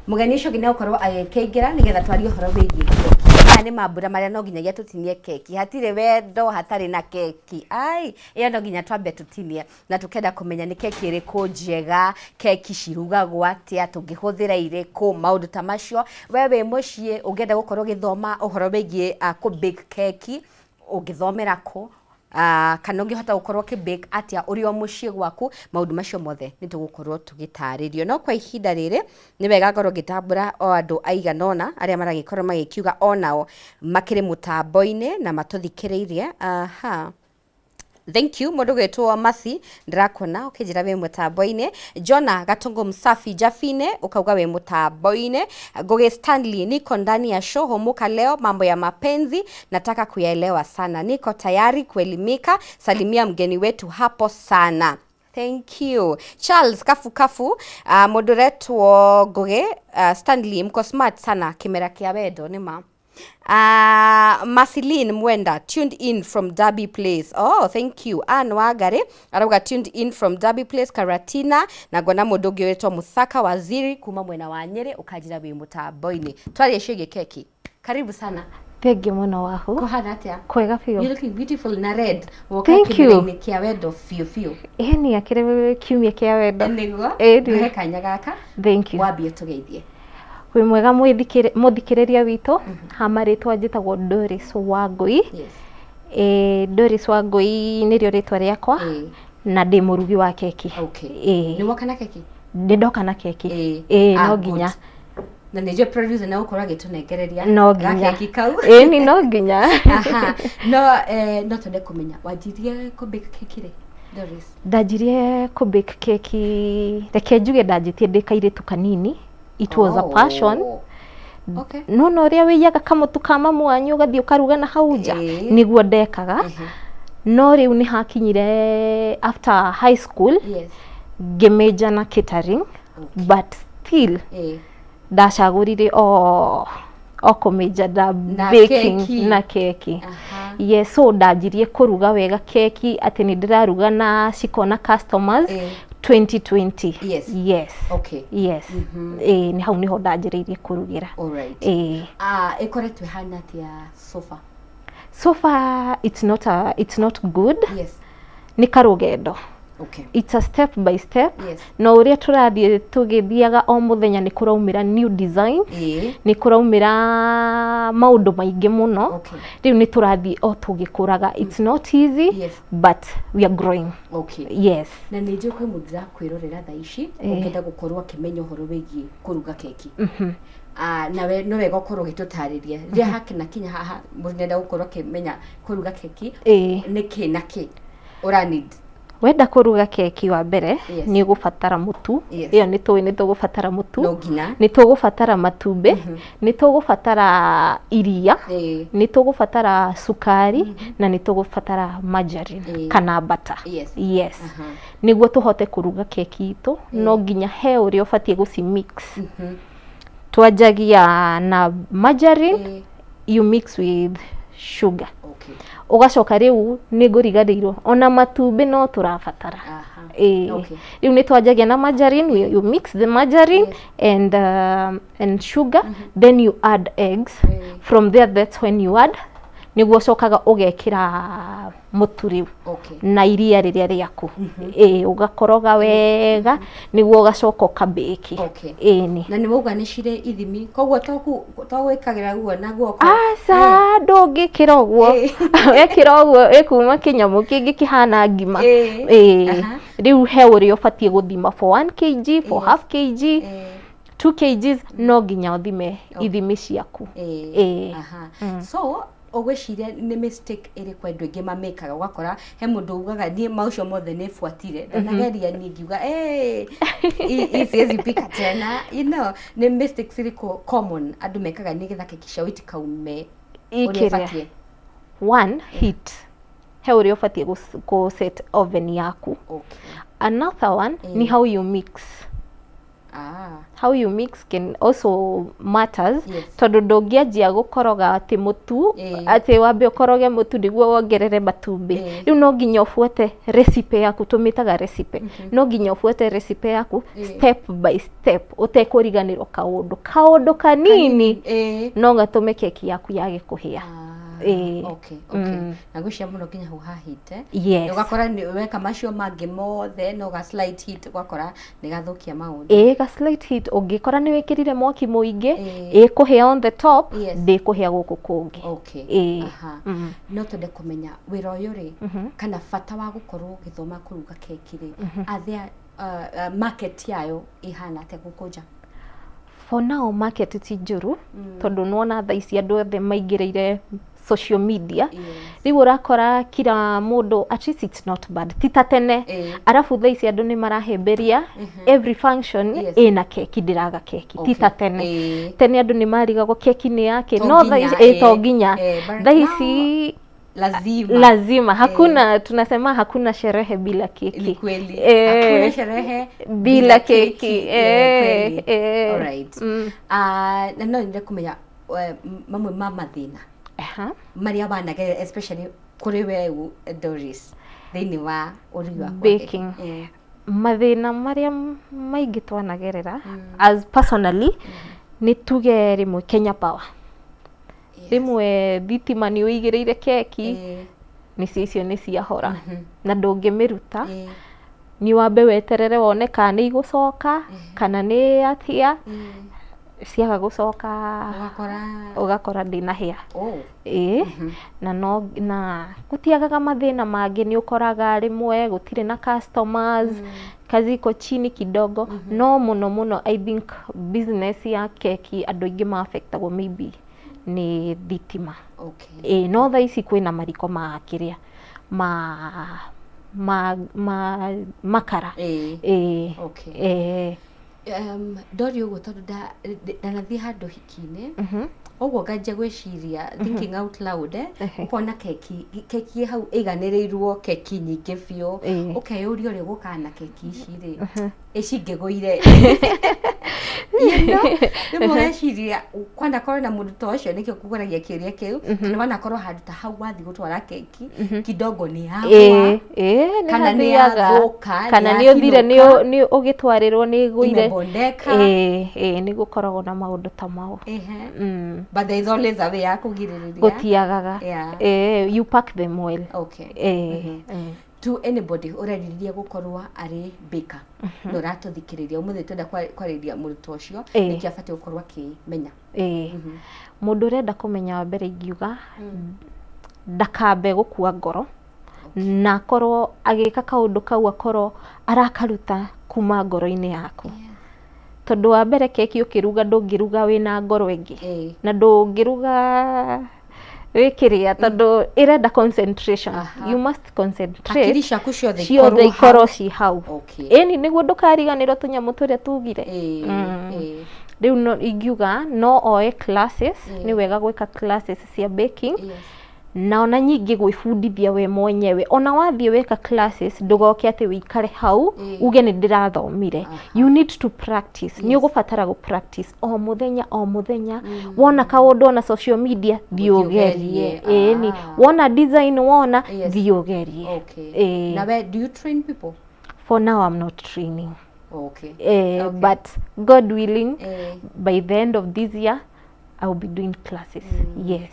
mũgeni ũcio ũngĩ nĩ egũkorwo agĩkĩingĩra nĩgetha twarie ũhoro wĩgiĩ keki. Maya nĩ mambura marĩa no nginyagia tũtinie keki. Hatirĩ wendo hatarĩ na keki. Ai, ĩyo no nginya twambe tũtinie na tũkenda kũmenya nĩ keki ĩrĩkũ njega, keki cirugagwo atĩa, tũngĩhũthĩra irĩkũ, maũndũ ta macio. We wĩ mũciĩ ũngĩenda gũkorwo ũgĩthoma ũhoro wĩgiĩ kũ bake keki, ũngĩthomera kũ? Kana ũngĩhota gũkorwo ũkĩ bake atĩa ũrĩ o mũciĩ gwaku, maũndũ macio mothe nĩ tũgũkorwo tũgĩtarĩrio. No kwa ihinda rĩrĩ, nĩ wega ngorwo ngĩtambũra o andũ aigana ũna arĩa maragĩkorwo magĩkiuga onao makĩrĩ mũtambo-inĩ na matũthikĩrĩirie. Aha. Thank you mũndũ gwĩtwo Masi, ndĩrakuona ũkĩnjĩra wĩ mũtambo-inĩ. Jona Gatungu Msafi Jafine ukauga wĩ mũtambo-inĩ. Ngugi Stanley, niko ndani ya show Humuka leo, mambo ya mapenzi nataka kuyaelewa sana, niko tayari kuelimika. Salimia mgeni wetu hapo sana. Thank you. Charles Kafu Kafu, mũndũ ũretwo Ngugi Stanley, mko smart sana, kĩmera kĩa wendo nĩ ma. Marceline Mwenda tuned in from Derby Place. Oh, thank you. Ann Wangari arauga tuned in from Derby Place Karatina, na ngona mũndũ ũngĩ wĩtwo Musaka Waziri kuma mwena wa Nyĩrĩ ũkanjĩra wĩ mũtambo-inĩ. Twarie ciĩgiĩ keki. Karibu sana. Thengiũ mũno Wahu. Kũhana atĩa? Kwega biũ. You looking beautiful na red. Woka Thank you. kĩmera-inĩ kĩa wendo biũ biũ. Ĩni akĩrĩ kiumia kĩa wendo. Nĩguo. Ĩni. Ngũhe kanya gaka. Thank you. Wambie tũgeithie. Wĩ mwega mũthikĩrĩria witũ, ha marĩtwa njĩtagwo Doris Wangũi. Yes. Ĩ, Doris Wangũi nĩrĩo rĩtwa rĩakwa na ndĩ mũrugi wa keki. Okay. Ĩ. Nĩ woka na keki? Nĩ ndoka na keki. Ĩ, Ah, no nginya. good. Na nĩ njũĩ producer nĩ egũkorwo agĩtũnengereria No nginya. gakeki kau. Ĩni no nginya. Aha. No no twende kũmenya wanjirie kũ bake keki rĩ, Doris? Ndanjirie kũ bake keki, reke njuge ndanjĩtie ndĩ kairĩtu kanini. It was a passion. Okay. Nona ũrĩa wĩiyaga kamũtu ka mamu wanyu ũgathiĩ ũkaruga na hau nja, nĩguo ndekaga. No rĩu nĩ hakinyire after high school, Yes. ngĩmĩnja na catering, but still ndacagũrire o kũmĩnja na Na baking keki. na keki. Yes, so ndanjirie kũruga wega keki atĩ nĩ ndĩraruga na cikona customers 2020. Yes. Yes. Okay. Yes. Ĩĩ, nĩ hau nĩho ndanjĩrĩirie kũrugĩra. Alright. Ĩĩ. Ah, ĩkoretwo ĩhana atĩa so far? So far it's not good. Yes. Nĩ karũgendo. Okay. It's a step by step. Yes. Na ũrĩa tũrathiĩ tũgĩthiaga o mũthenya nĩ kũraumĩra new designs. Nĩ kũraumĩra maũndũ maingĩ mũno. Okay. Rĩu nĩ tũrathiĩ o tũgĩkũraga. It's not easy, Yes. but we are growing. Okay. Yes. Na nĩ njũĩ kwĩ mũndũ ũrakwĩrorera thaa ici ũngĩenda gũkorwo akĩmenya ũhoro wĩgiĩ kũruga keki. Ah, nawe no wega ũkorwo ũgĩtũtarĩria rĩrĩa hakina kinya haha mũndũ nĩenda gũkorwo akĩmenya kũruga keki, nĩ kĩ na kĩ ũra need? Wenda kũruga keki, wa mbere Yes. nĩ ũgũbatara mũtu. Yes. Ĩyo nĩ tũĩ nĩ tũgũbatara mũtu. No nginya. Nĩ tũgũbatara matumbĩ, nĩ tũgũbatara iria, nĩ tũgũbatara cukari, na nĩ tũgũbatara margarine kana butter. Yes. Yes. Nĩguo tũhote kũruga keki itũ, no nginya he ũrĩa ũbatiĩ gũci mix. Twanjagia na margarine, you mix with sugar. Okay. Ũgacoka rĩu nĩ ngũriganĩirwo ona matumbĩ no tũrabatara. Ĩĩ. Okay. Rĩu nĩ twanjagia na margarine, you mix the margarine and sugar, then you add eggs. From there, that's when you add, nĩguo ũcokaga ũgekĩra mũtu rĩu Okay. na iria rĩrĩa rĩaku. Ĩĩ, ũgakoroga wega nĩguo ũgacoka ũkabĩki. Okay. Ĩni. Na nĩ wauga nĩ cirĩ ithimi, koguo to gwĩkagĩra guo na guoko. Aca, ndũngĩkĩra ũguo. Wekĩra ũguo ĩkuma kĩnyamũ kĩngĩ kĩhana ngima. Ĩĩ. Rĩu he ũrĩa ũbatiĩ gũthima for 1 kg, for half kg, 2 kgs, no nginya ũthime ithimi ciaku. Ĩĩ. Aha. So ũgwĩciria nĩ mistake ĩrĩkũ andũ aingĩ mamĩkaga, ũgakora he mũndũ ugaga niĩ maũcio mothe nĩ buatire ndanageria niĩ ngiuga, "Eh, hii siwezi pika tena." Nĩ mistakes irĩkũ common andũ mekaga nĩgetha keki ciao itikaume ũrĩa Ikĩrĩa. ĩbatiĩ? One, heat. He ũrĩa ũbatiĩ kũ set oven yaku. Okay. Another one ni how you mix. How you mix can also matters. Tondũ ndũngĩanjia gũkoroga atĩ mũtu, atĩ wambe ũkoroge mũtu nĩguo wongerere matumbĩ. Rĩu no nginya ũbuate recipe yaku, tũmĩtaga recipe. No nginya ũbuate recipe yaku step by step ũtekũriganĩrwo kaũndũ kaũndũ kanini no gatũme keki yaku yage kũhĩa. Okay. Na gwĩciria mũno nginya hau hahite. Ũgakora nĩ weka macio mangĩ mothe, no ga slight heat ũgakora nĩ gathũkia maũndũ. Ĩĩ, ga slight heat, ũngĩkora nĩ wĩkĩrire mwaki mũingĩ, ĩkũhĩa on the top, ndĩkũhĩa gũkũ kũngĩ. No twende kũmenya wĩra ũyũ rĩ, kana bata wa gũkorwo ũgĩthoma kũruga keki rĩ, are there market yayo ĩhana atĩa gũkũ nja? For now market ti njũru, tondũ nĩwona thaa ici andũ othe maingĩrĩire social media. Rĩu ũrakora kila mũndũ, at least it's not bad, ti ta tene. Arabu thaa ici andũ nĩ marahĩmbĩria every function ĩna keki, ndĩraga keki, ti ta tene. Tene andũ nĩ marigagwo keki nĩ yake. To No thaa nginya, ici to nginya. But thaa ici lazima. Lazima, hakuna, tunasema hakuna sherehe bila keki. Ni kweli. Hakuna sherehe bila keki. Kweli. Alright. Ah, na no nyende kũmenya mamwe ma mathĩna marĩa wanagerera, especially kũrĩ we Doris, thĩinĩ wa ũrugi waku wa keki. Baking. Mathĩna marĩa maingĩ twanagerera as personally, nĩ tuge rĩmwe Kenya Power, rĩmwe thitima nĩ ũigĩrĩire keki, nĩcio icio nĩ ciahora na ndũngĩmĩruta, nĩ wambe weterere wone kana nĩ igũcoka kana nĩ atĩa. Ciaga gũcoka, ũgakora ũgakora ndĩnahĩa. Ĩĩ, na no na gũtiagaga mathĩna mangĩ, nĩ ũkoraga rĩmwe gũtirĩ na customers, kazi iko chini kidogo. No mũno mũno I think business ya keki andũ aingĩ ma-affectagwo maybe nĩ thitima. Ĩĩ, no thaa ici kwĩna mariko ma kĩrĩa ma makara. Ĩĩ. Ndori ũguo tondũ ndanathiĩ handũ hiki-inĩ ũguo nganjia gwĩciria, thinking out loud, ũkona keki ĩ hau ĩiganĩrĩirwo, keki nyingĩ biũ, ũkeyũria ũrĩa ũgũkaga na keki ici rĩ ĩcingĩgũire, rĩmwe ũgeciria kwanakorwo na mũndũ ta ũcio, nĩkĩo kũgũragia kĩũria kĩu, kana wanakorwo handũ ta hau wathiĩ gũtwara keki kidogo nĩ yagwa, Ĩĩ, nĩ kana nĩ hathiaga. yathũka, kana nĩ nĩ ũthire yakinũka. Nĩ ũgĩtwarĩrwo nĩ ĩgũire. Imebondeka. Ĩĩ, nĩ gũkoragwo na maũndũ ta mau. But there is always a way ya kũgirĩrĩria. Gũtiagaga. Ĩĩ, you pack them well. Ĩĩ. To anybody ũrerirĩria gũkorwo arĩ baker na ũratũthikĩrĩria ũmũthĩ, twenda kwarĩria mũrutwo ũcio, nĩkĩ abatiĩ gũkorwo akĩmenya? Ĩĩ, mũndũ ũrenda kũmenya, wa mbere ingiuga ndakambe gũkua ngoro, na akorwo agĩka kaũndũ kau akorwo arakaruta kuma ngoro-inĩ yaku, tondũ wa mbere keki ũkĩruga ndũngĩruga wĩna ngoro ĩngĩ, na ndũngĩruga wĩkĩrĩa, tondũ ĩrenda concentration. You must concentrate. Hakiri ciaku ciothe ciothe ikorwo ikorwo hau. Ci hau. Ĩni, nĩguo ndũkariganĩrwo tũnyamũ tũrĩa tugire. Rĩu no ingiuga no oe classes. Nĩ wega gwĩka classes cia baking, na ona nyingĩ gwĩbundithia we mwenyewe. Ona wathiĩ weka classes, ndũgoke atĩ wĩikare hau uge nĩ ndĩrathomire. You need to practice. Nĩ ũgũbatara gũ practice o mũthenya o mũthenya. Wona kaũndũ ona social media, thiĩ ũthiĩ ũgerie. ũgerie. Ĩni, wona design wona, thiĩ ũgerie. Nawe, do you train people? For now I'm not training. But God willing, by the end of this year I will be doing classes. Yes.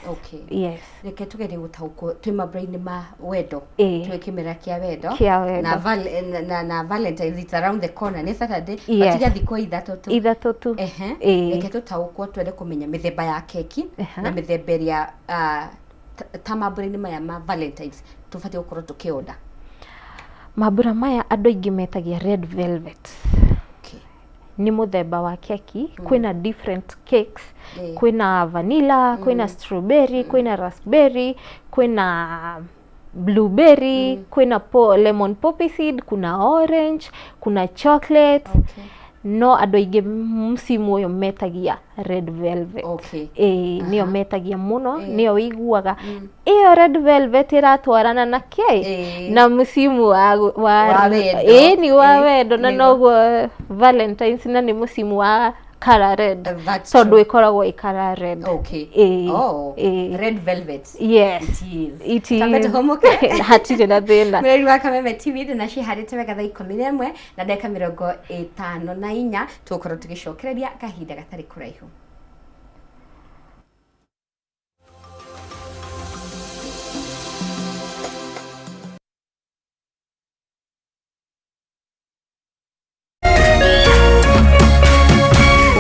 Yes. Reke tugerie gũtaũkwo, twĩ mambura-inĩ ma wendo, twĩ kĩmera kĩa wendo. Kĩa wendo. Na Valentines, it's around the corner, nĩ Saturday. Yes. Matiga thikũ 3 tu. 3 tu. Reke tũtaũkwo, twende kũmenya mĩthemba ya keki na mĩthemba ĩrĩa ta mambura-inĩ maya ma Valentines tũbatiĩ gũkorwo tũkĩorder. Mambura maya andũ aingĩ metagia red velvet. Nĩ mũthemba wa keki. Kwĩna different cakes. Kwĩna vanilla, kwĩna strawberry, kwĩna raspberry, kwĩna blueberry, kwĩna lemon poppy seed, kuna orange, kuna chocolate. No andũ aingĩ msimu ũyũ metagia red velvet. Okay. Ĩĩ, nĩyo metagia mũno, nĩyo wĩiguaga ĩyo red velvet ĩratwarana na kĩ na msimu wa, wa, Wa wendo. Ĩĩ, ni wa wendo na nĩguo. Noguo Valentines na nĩ mũsimu wa colour red. That's tondũ true. ĩkoragwo ĩ colour red. Okay. Ĩĩ, Oh, ĩĩ. Red velvet. Yes. It is. It is. Twambe tũhũmũke. Hatirĩ na thĩna. Mwĩrori wa Kameme TV ndĩ na ciharĩte wega thaa 11 na ndagĩka 54, tũgũkorwo tũgĩcokereria kahinda gatarĩ kũraihu.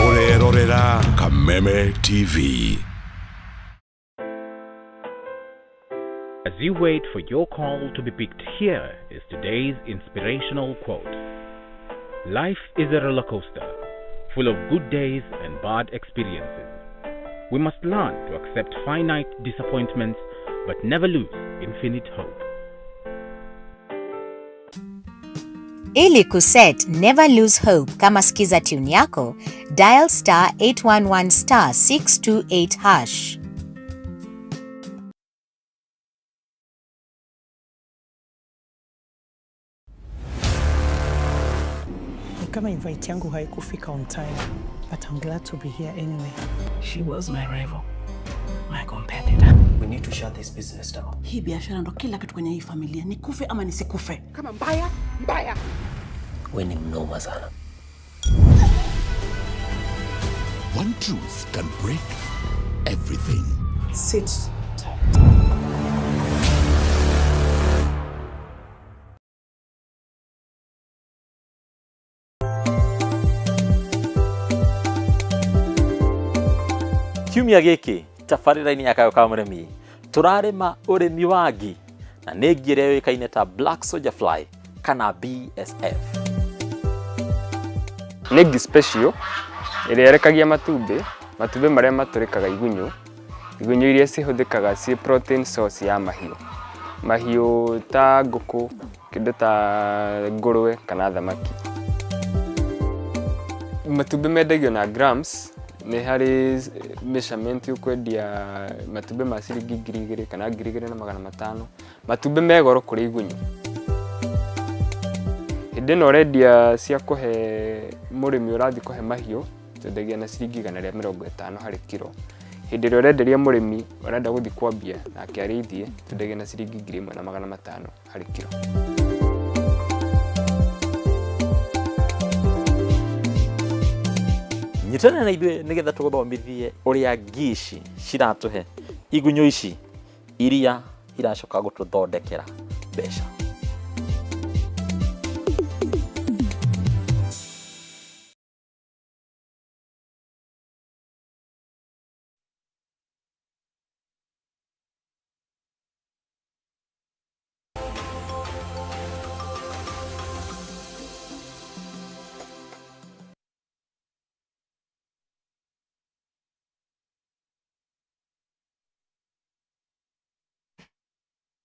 Ũrerorera Kameme TV. As you wait for your call to be picked, here is today's inspirational quote. Life is a roller coaster, full of good days and bad experiences. We must learn to accept finite disappointments but never lose infinite hope. Ili kuset Never Lose Hope kama skiza tune yako, dial *811*628#. Ni kama invite yangu haikufika on time, but I'm glad to be here anyway. She was my rival, my competitor. We need to shut this business down. Hii biashara ndo kila kitu kwenye hii familia, nikufe ama nisikufe. Kama mbaya mbaya. We ni mnoma sana. One truth can break everything. Sit tight. Kiumia gĩkĩ tabarĩra-inĩ ya Kayũ ka Mũrĩmi tũrarĩma ũrĩmi wa ngi, na nĩ ngi ĩrĩa yũĩkaine ta Black Soldier Fly kana BSF. Nĩ ngi special ĩrĩa ĩrekagia matumbĩ, matumbĩ marĩa matũrĩkaga igunyũ, igunyũ iria cihũthĩkaga ciĩ protein source ya mahiũ. Mahiũ ta ngũkũ, kĩndũ ta ngũrwe kana thamaki. Matumbĩ mendagio na grams, nĩ harĩ measurement ũkwendia matumbĩ ma ciringi 2000 kana 2500. Matumbĩ me goro kũrĩ igunyũ. Hĩndĩ ĩno ũrendia cia kũhe mũrĩmi ũrathiĩ kũhe mahiũ, twendagia na ciringi 150 harĩ kiro. Hĩndĩ ĩrĩa ũrenderia mũrĩmi ũrenda gũthiĩ kwambia nake arĩithie, twendagia na ciringi 1500 harĩ kiro. Nyitanĩra na ithuĩ nĩgetha tũgũthomithie ũrĩa ngi ici ciratũhe igunyũ ici iria iracoka gũtũthondekera mbeca.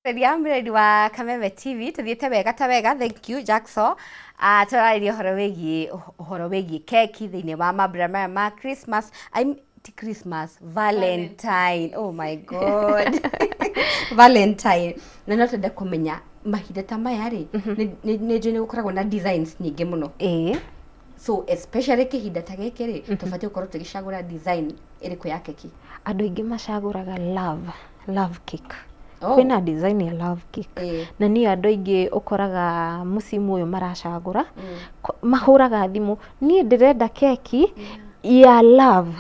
Reria mredi wa Kameme TV tuthiĩte wega ta wega. Thank you, Jackson. Tũrarĩria ũhoro wĩgiĩ keki thĩinĩ wa mambura maya ma Christmas, I'm ti Christmas, Valentine. Oh my God, Valentine. Na no twende kũmenya mahinda ta maya rĩ, nĩ njũĩ nĩ gũkoragwo na designs nyingĩ mũno. Ĩĩ. So especially kĩhinda ta gĩkĩ rĩ, tũbatiĩ gũkorwo tũgĩcagũra design ĩrĩkũ ya keki? Andũ aingĩ macagũraga love cake. Oh. Kwĩna design ya love cake na niyo andũ aingĩ ũkoraga mũcimu ũyũ maracagũra. Mahũraga thimũ, niĩ ndĩrenda keki ya love,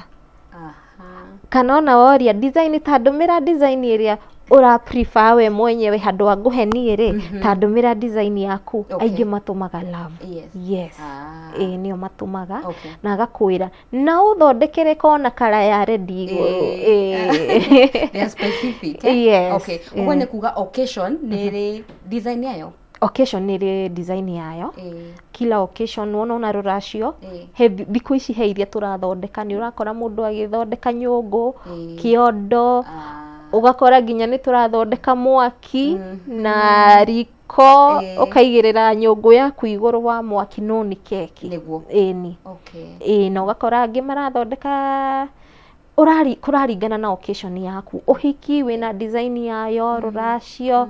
kana ona woria design, ta ndũmĩra design ĩrĩa ũra prefer we mwenyewe, handũ wa ngũhe niĩ rĩ, ta ndũmĩra design yaku. Aingĩ matũmaga love. Yes. Ĩĩ, nĩo matũmaga na agakwĩra na ũthondekere kona kara ya red igũrũ. Ĩĩ. They are specific, eh? Yes. Okay, ũguo nĩ kuga occasion nĩ ĩrĩ design yayo. Occasion nĩ ĩrĩ design yayo. Kila occasion, wona ona rũracio, he thikũ ici he iria tũrathondeka, nĩ ũrakora mũndũ agĩthondeka nyũngũ, kĩondo, ũgakora nginya nĩ tũrathondeka mwaki na Ko ũkaigĩrĩra nyũngũ yaku igũrũ wa mwaki no nĩ keki. Nĩguo. Ĩni. Ĩĩ, na ũgakora angĩ marathondeka ũrari kũraringana na occasion yaku. Ũhiki wĩna design yayo, rũracio,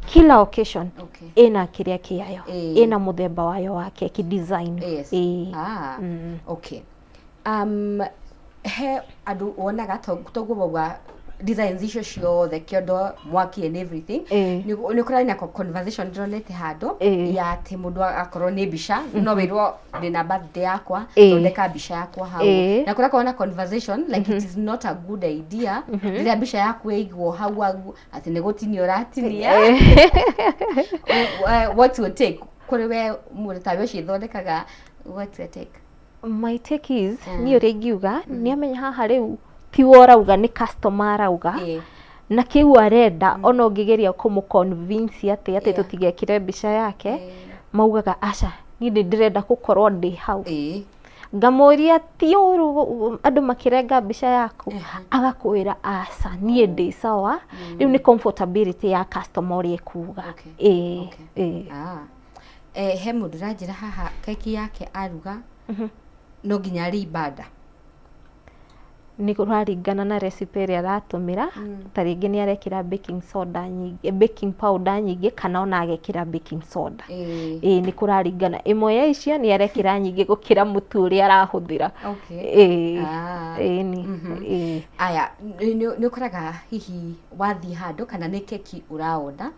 kila occasion ĩna kĩrĩa kĩayo, ĩna mũthemba wayo wa keki design. Ĩĩ. Ah, okay. He andũ wonaga toguo wauga designs icio ciothe, kĩondo, mwaki and everything, nĩ kũrarĩ na conversation ndĩronete handũ ya atĩ mũndũ akorwo nĩ mbica, no wĩrwo ndĩna birthday yakwa, thondeka mbica yakwa hau, na kũrakorwo na conversation like it is not a good idea rĩrĩa mbica yaku ĩigwo hau agu atĩ nĩ gũtinia ũratinia. What's your take kũrĩ we mũndũ tawe ũcio ĩthondekaga? What's your take? My take is, niĩ ũrĩa ingiuga, nĩ amenya haha rĩu tiwe ũrauga, nĩ customer arauga na kĩu arenda. Ona ũngĩgeria kũmũ convince atĩ tũtigekĩre mbica yake, maugaga, "Aca, niĩ nĩ ndĩrenda gũkorwo ndĩ hau." Ngamũria, ti ũru andũ makĩrenga mbica yaku? Agakwĩra, "Aca, niĩ ndĩ sawa." Rĩu nĩ comfortability ya customer ũrĩa ekuga. Ĩĩ. Ah. He mũndũ ũranjĩra haha keki yake aruga no nginya arĩ ibanda. Nĩ kũraringana na recipe ĩrĩa aratũmĩra. Ta rĩngĩ nĩ arekĩra baking soda nyingĩ, baking powder nyingĩ, kana ona agekĩra baking soda. Ĩĩ, nĩ kũraringana, ĩmwe ya icio nĩ arekĩra nyingĩ gũkĩra mũtu ũrĩa arahũthĩra. Ĩĩ. Ĩĩ nĩ ĩĩ. Aya, nĩ ũkoraga hihi wathiĩ handũ kana nĩ keki ũraonda,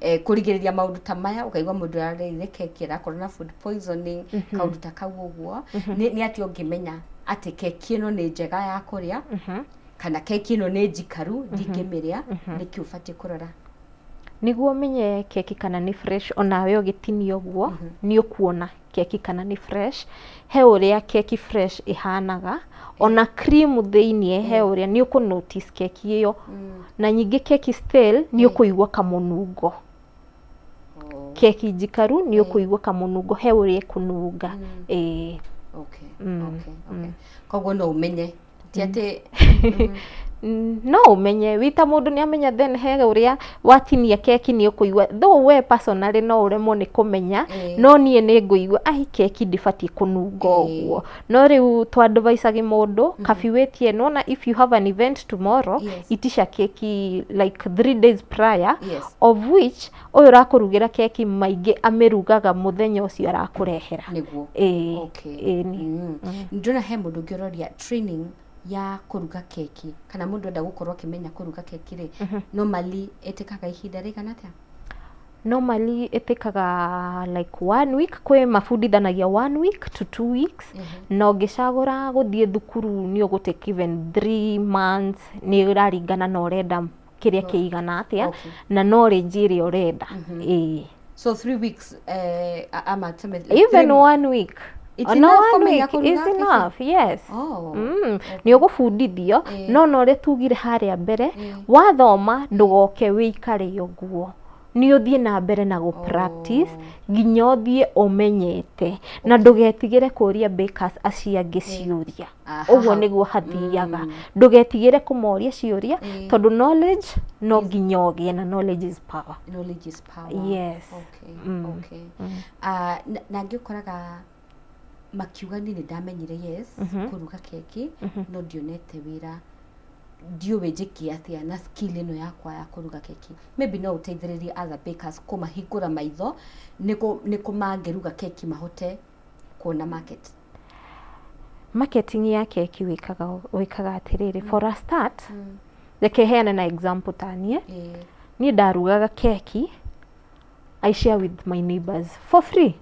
kũrigĩrĩria maũndũ ta maya, ũkaigua mũndũ ararĩire keki arakorwo na food poisoning, kaũndũ ta kau ũguo. Nĩ atĩa ũngĩmenya atĩ keki ĩno nĩ njega ya kũrĩa kana keki ĩno nĩ njikaru, ndingĩmĩrĩa? Nĩkĩ ũbatiĩ kũrora? Nĩguo ũmenye keki kana nĩ fresh, onawe ũgĩtinia ũguo nĩ ũkuona keki kana nĩ fresh. He ũrĩa keki fresh ĩhanaga, ona cream thĩiniĩ he ũrĩa nĩ ũkũ notice keki ĩyo. Na nyingĩ keki stale nĩ ũkũigua kamũnungo. Keki njikaru nĩ ũkũigua kamũnungo, he ũrĩa ĩkũnunga, ĩĩ. Okay. Koguo no ũmenye ti atĩ No ũmenye wĩ ta mũndũ nĩ amenya. Then he ũrĩa watinia keki nĩ ũkũigua, though we personally no ũremwo nĩ kũmenya, no niĩ nĩ ngũigua ai keki ndĩbatiĩ kũnunga ũguo. No rĩu tũ advise mũndũ kabi wĩtie, nĩwona, if you have an event tomorrow, itisha keki like 3 days prior, of which ũyũ ũrakũrugĩra keki maingĩ amĩrugaga mũthenya ũcio arakũrehera. Ĩĩ. Ĩĩ nĩ. Ndĩrona he mũndũ ũngĩ ũroria training ya kũruga keki, kana mũndũ enda gũkorwo akĩmenya kũruga keki rĩ, normally ĩtĩkaga ihinda rĩigana atĩa? Normally ĩtĩkaga like one week. Kwĩ mabundithanagia one week to 2 weeks, na ũngĩcagũra gũthiĩ thukuru nĩ ũgũtake even 3 months. Nĩ ĩraringana na ũrenda kĩrĩa kĩigana atĩa na knowledge ĩrĩa ũrenda, ĩĩ. So 3 weeks, ama tuseme even one week. It's Ona enough one kũmenya week kũruga is keki? enough, yes. Nĩ ũgũbundithio, no ũrĩa tugire harĩa mbere, wathoma ndũgoke wĩikare ũguo, nĩ ũthiĩ na mbere na gũ practice nginya ũthiĩ ũmenyete, na ndũgetigĩre kũria bakers acio angĩ ciũria. Ũguo nĩguo hathiaga. Ndũgetigĩre kũmoria ciũria, tondũ knowledge no nginya ũgĩe na, knowledge is power. Knowledge is power. Yes. Ah, na angĩ ũkoraga makiuga, niĩ nĩ ndamenyire, yes, kũruga keki, no ndionete wĩra, ndiũĩ njĩke atĩa na skill ĩno yakwa ya kũruga keki. Maybe no ũteithĩrĩrie other bakers kũmahingũra maitho nĩkũ mangĩruga keki mahote kuona market. Marketing ya keki wĩkaga atĩrĩrĩ, for a start, reke heane na example ta niĩ. Niĩ ndarugaga keki, I share with my neighbors for free.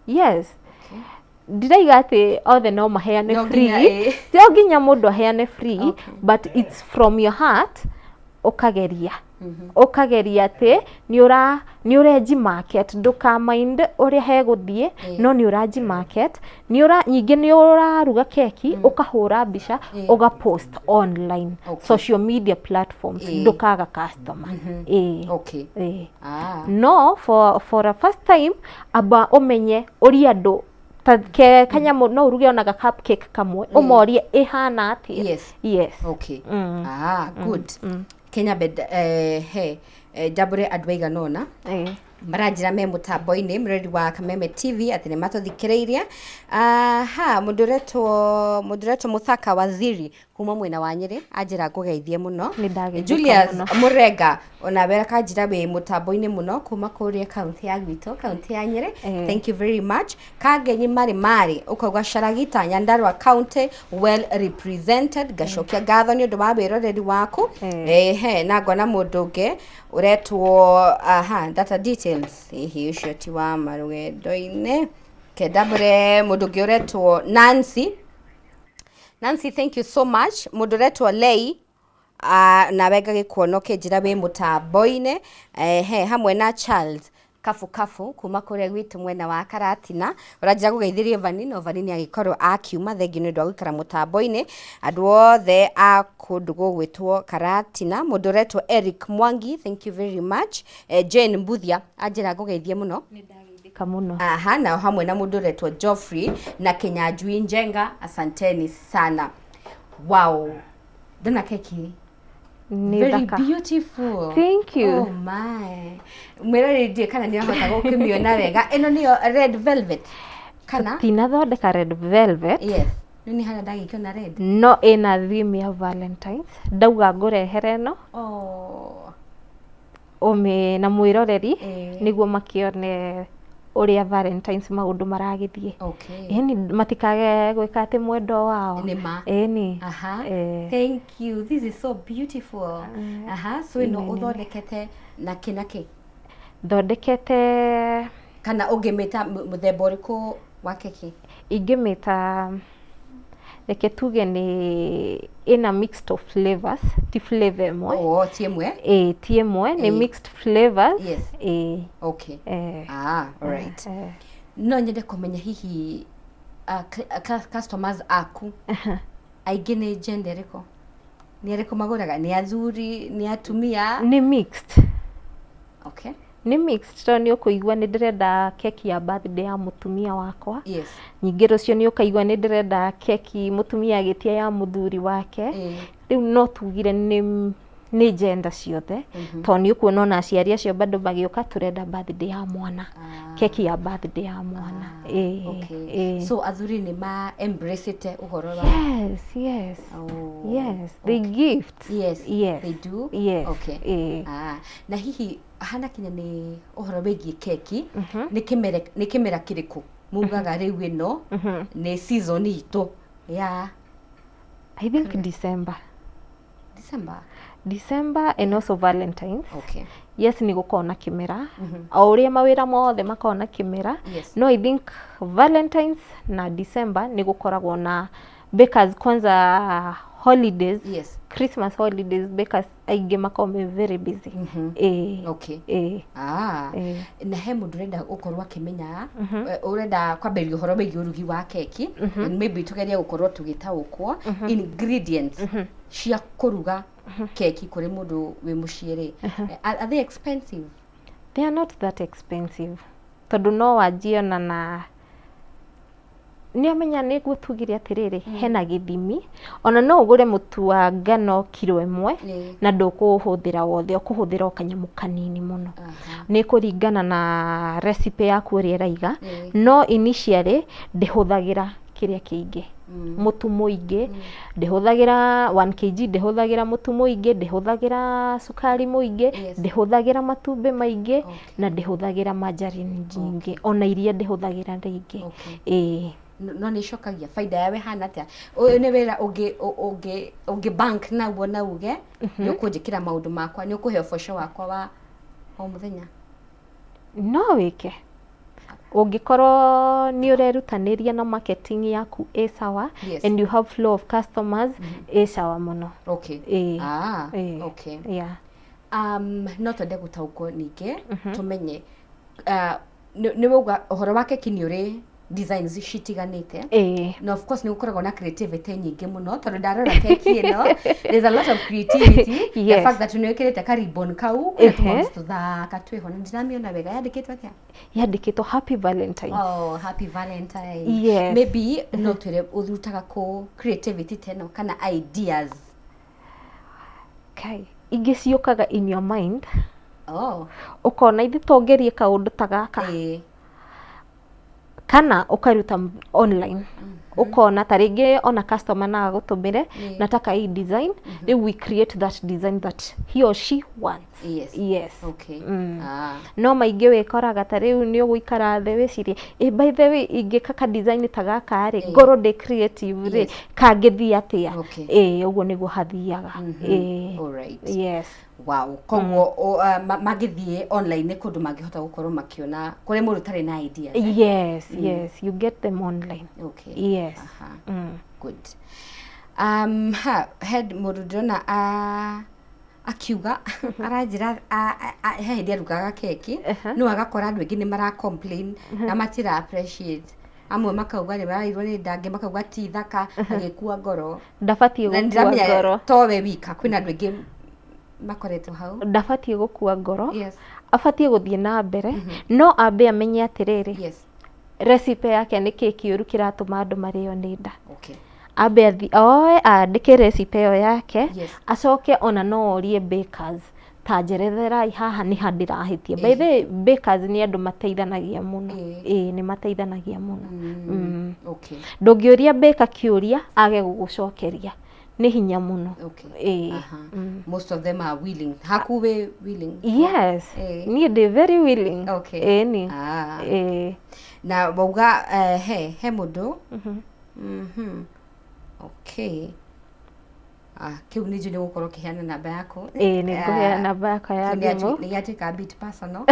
Yes, ndiraiga atĩ othe no maheane No free. nginya, ĩĩ. Ti o nginya mũndũ aheane free, but it's from your heart. Ũkageria atĩ nĩ ũrenji market, ndũka mind ũrĩa hegũthiĩ, no nĩ ũranji market, nĩ ũra nyingĩ nĩ ũraruga keki, ũkahũra mbica, ũga post online, social media platforms, ndũkaga customer, ĩĩ. Ĩĩ. No for a first time, amba ũmenye ũria andũ ta ke kanyamũ no ũruge ona ga cupcake kamwe, ũmorie ĩhana atĩa. Yes. Ah, good. Kenya Bed, he Njambũre andũ aigana ũna maranjĩra me mũtambo-inĩ mũrori wa Kameme TV atĩ nĩ matũthikĩrĩirie. Aha, mũndũ ũretwo mũndũ ũretwo Mũthaka Waziri kuma mwena wa Nyĩrĩ anjĩra ngũgeithie mũno. Nĩ ndageithĩka Julius mũno. Mũrenga onawe akanjĩra wĩ mũtambo-inĩ mũno kuma kũrĩa kaunti ya gwitũ, kaunti ya Nyĩrĩ. Thank you very much. Kangenyi Marĩ Marĩ ũkauga Sharagita Nyandarua County well represented. Ngacokia ngatho nĩ ũndũ wa wĩroreri waku. Ehe, na ngona mũndũ ũngĩ ũretwo, aha, data details, hihi ũcio ti wa marũgendo-inĩ. Kendambũre mũndũ ũngĩ ũretwo Nancy. Nancy, thank you so much. Mũndũ ũretwo Lei, nawe ngagĩkuona ũkĩnjĩra wĩ mũtambo-inĩ. Ehe, hamwe na Charles Kabukabu kuma kũrĩa gwitũ mwena wa Karatina, ũranjĩra gũgeithĩrio Vani, no Vani nĩ agĩkorwo akiuma. Thengiũ nĩ ũndũ wa gũikara mũtambo-inĩ. Andũ othe a kũndũ gũgwĩtwo Karatina. Mũndũ ũretwo Eric Mwangi, thank you very much. Jane Mbuthia anjĩra ngũgeithie mũno. Nĩndageithĩka mũno. Aha, na hamwe na mũndũ ũretwo Geoffrey na Kinyanjui Njenga, asanteni sana. Wow, ndona keki. Nĩ Very thaka. beautiful. Thank you. Oh my. Mwĩroreri, ndiũĩ kana nĩ ahota gũkĩmĩona wega. Ĩno nĩyo red velvet kana? Tinathondeka red velvet. Yes. Nĩ harĩa ndagĩkĩona red. No ĩna theme ya Valentines. Ndauga ngũrehere ĩno. Oh. Ũmĩ na mwĩroreri nĩguo makĩone ũrĩa Valentines maũndũ maragĩthiĩ. Ĩni matikage gwĩka atĩ mwendo wao. Nĩ ma. Ĩni. Aha. Thank you. This is so beautiful. Aha. So ĩno ũthondekete na kĩ na kĩ? Thondekete. Kana ũngĩmĩta mũthemba ũrĩkũ wa keki? Ingĩmĩta, reke tuge nĩ ĩna mixed of flavors, ti flavor ĩmwe. Oh, ti ĩmwe? Ĩĩ, ti ĩmwe, nĩ mixed flavors. Ĩĩ. Okay. Ah, alright. No nyende kũmenya hihi customers aku aingĩ nĩ gender ĩrĩkũ? Nĩ arĩkũ magũraga? Nĩ athuri, nĩ atumia? Nĩ mixed. Nĩ mixed, tondũ nĩ ũkũigua nĩ ndĩrenda keki ya birthday ya mũtumia wakwa. Ningĩ rũciũ nĩ ũkaigua nĩ ndĩrenda keki mũtumia agĩtia ya mũthuri wake. Rĩu no tugire nĩ gender ciothe, tondũ nĩ ũkuona ona aciari acio bado magĩũka, tũrenda birthday ya mwana, keki ya birthday ya mwana. Ĩĩ. So athuri nĩ ma embrace ũhoro wa Yes, they gift. Yes. They do. Yes. Okay. Ah, na hihi hana kinya nĩ ũhoro wĩgiĩ keki, nĩ kĩmera kĩrĩkũ mugaga rĩu ĩno nĩ season itũ ya? I think December. December. December and also Valentines. Yes, nĩ gũkorwo na kĩmera o ũrĩa mawĩra mothe makoragwo na kĩmera. No I think Valentines na December nĩ gũkoragwo na bakers, kwanza holidays. Christmas holidays, bakers aingĩ makoragwo me very busy. Ĩĩ. Ĩĩ. Ah. Ĩĩ. Na he mũndũ ũrenda gũkorwo akĩmenya, ũrenda kwambĩrĩria ũhoro wĩgiĩ ũrugi wa keki, and maybe tũgerie gũkorwo tũgĩtaũkwo ingredients cia kũruga keki kũrĩ mũndũ wĩ mũciĩ rĩ, are they expensive? They are not that expensive, tondũ no wanjie ona na nĩ amenya nĩguo tugire atĩrĩrĩ, hena gĩthimi, ona no ũgũre mũtu wa ngano kiro 1 na ndũkũhũthĩra wothe, ũkũhũthĩra o kanyamũ kanini mũno. Nĩ kũringana na recipe yaku ũrĩa ĩraiga. No initially ndĩhũthagĩra kĩrĩa kĩingĩ, mũtu mũingĩ ndĩhũthagĩra 1 kg, ndĩhũthagĩra mũtu mũingĩ, ndĩhũthagĩra cukari mũingĩ, ndĩhũthagĩra matumbĩ maingĩ, na ndĩhũthagĩra margarine nyingĩ, ona iria ndĩhũthagĩra rĩingĩ. Ĩĩ. No nĩ icokagia baida yawe hana atĩa? Ũyũ nĩ wĩra ũngĩ ũngĩ ũngĩ bank naguo na uge nĩ ũkũnjĩkĩra maũndũ makwa, nĩ ũkũhe ũboco wakwa wa o mũthenya? No wĩke ũngĩkorwo nĩ ũrerutanĩria na marketing yaku ĩ sawa and you have flow of customers ĩ sawa mũno. Ĩĩ. Ah, Ĩĩ. Yeah. No twende gũtaũkwo ningĩ tũmenye, nĩ wauga ũhoro wa keki nĩ ũrĩ designs citiganĩte. Ĩĩ. Na of course nĩ gũkoragwo na creativity nyingĩ mũno, tondũ ndarora keki ĩno, there's a lot of creativity. The fact that nĩ wĩkĩrĩte ka ribbon kau, kwĩna tũmaũndũ tũthaka twĩho, na ndiramĩona wega, yandĩkĩtwo atĩa? Yandĩkĩtwo "Happy Valentines". Oh, "Happy Valentine". Yes. Maybe no twĩre ũrutaga kũ creativity ta ĩno kana ideas? Kai ingĩ ciũkaga in your mind. Oh. Ũkona ithe tongerie kaũndũ ta gaka, kana ũkaruta online, ũkona ta rĩngĩ ona customer no agũtũmĩre, nataka hii design. Rĩu we create that design that he or she wants. Yes. Ah. No maingĩ wĩkoraga ta rĩu nĩ ũgũikara thĩ wĩcirie, ĩ, by the way, ingĩka ka design ta gaka rĩ, ngorwo ndĩ creative rĩ, kangĩthiĩ atĩa? Ĩ, ũguo nĩguo hathiaga. Ĩ. Alright. Yes. Wow, koguo mangĩthiĩ online nĩ kũndũ mangĩhota gũkorwo makĩona kũrĩ mũndũ ũtarĩ na ideas, eh? Yes. Yes, you get them online. Yes. Aha. Good. Ha head mũndũ ndĩrona akiuga aranjĩra he hĩndĩ arugaga keki, no agakora andũ aingĩ nĩ mara complain na matira appreciate. Amwe makauga nĩ mararirwo nĩ nda, angĩ makauga ti thaka, agĩkua ngoro. Ndabatiĩ Na gũkua nĩndĩramenya ngoro. towe wika, kwĩna andũ aingĩ makoretwo hau. Ndabatiĩ gũkua ngoro. Abatiĩ gũthiĩ na mbere, no ambe amenye atĩrĩrĩ, recipe yake nĩ kĩĩ kĩũru kĩratũma andũ marĩo nĩ nda. Ambe athi oe andĩke recipe ĩyo yake. Acoke ona no orie bakers, ta njeretherai haha nĩ ha ndĩrahĩtia. By the way, bakers nĩ andũ mateithanagia mũno. Ĩĩ, nĩ mateithanagia mũno. Ndũngĩũria baker kĩũria age gũgũcokeria, nĩ hinya mũno. Ĩĩ. Aha. Most of them are willing. Haku wĩ willing? Yes. Niĩ ndĩ very willing. Ĩni. Ah. Ĩĩ. Na wauga he mũndũ. Okay. Ah, kĩu nĩ njũĩ nĩ gũkorwo ũkĩheana namba yaku. Ĩĩ, nĩ ngũheana namba yakwa ya Kĩu nĩ thimũ. nĩ gĩatuĩka a bit personal.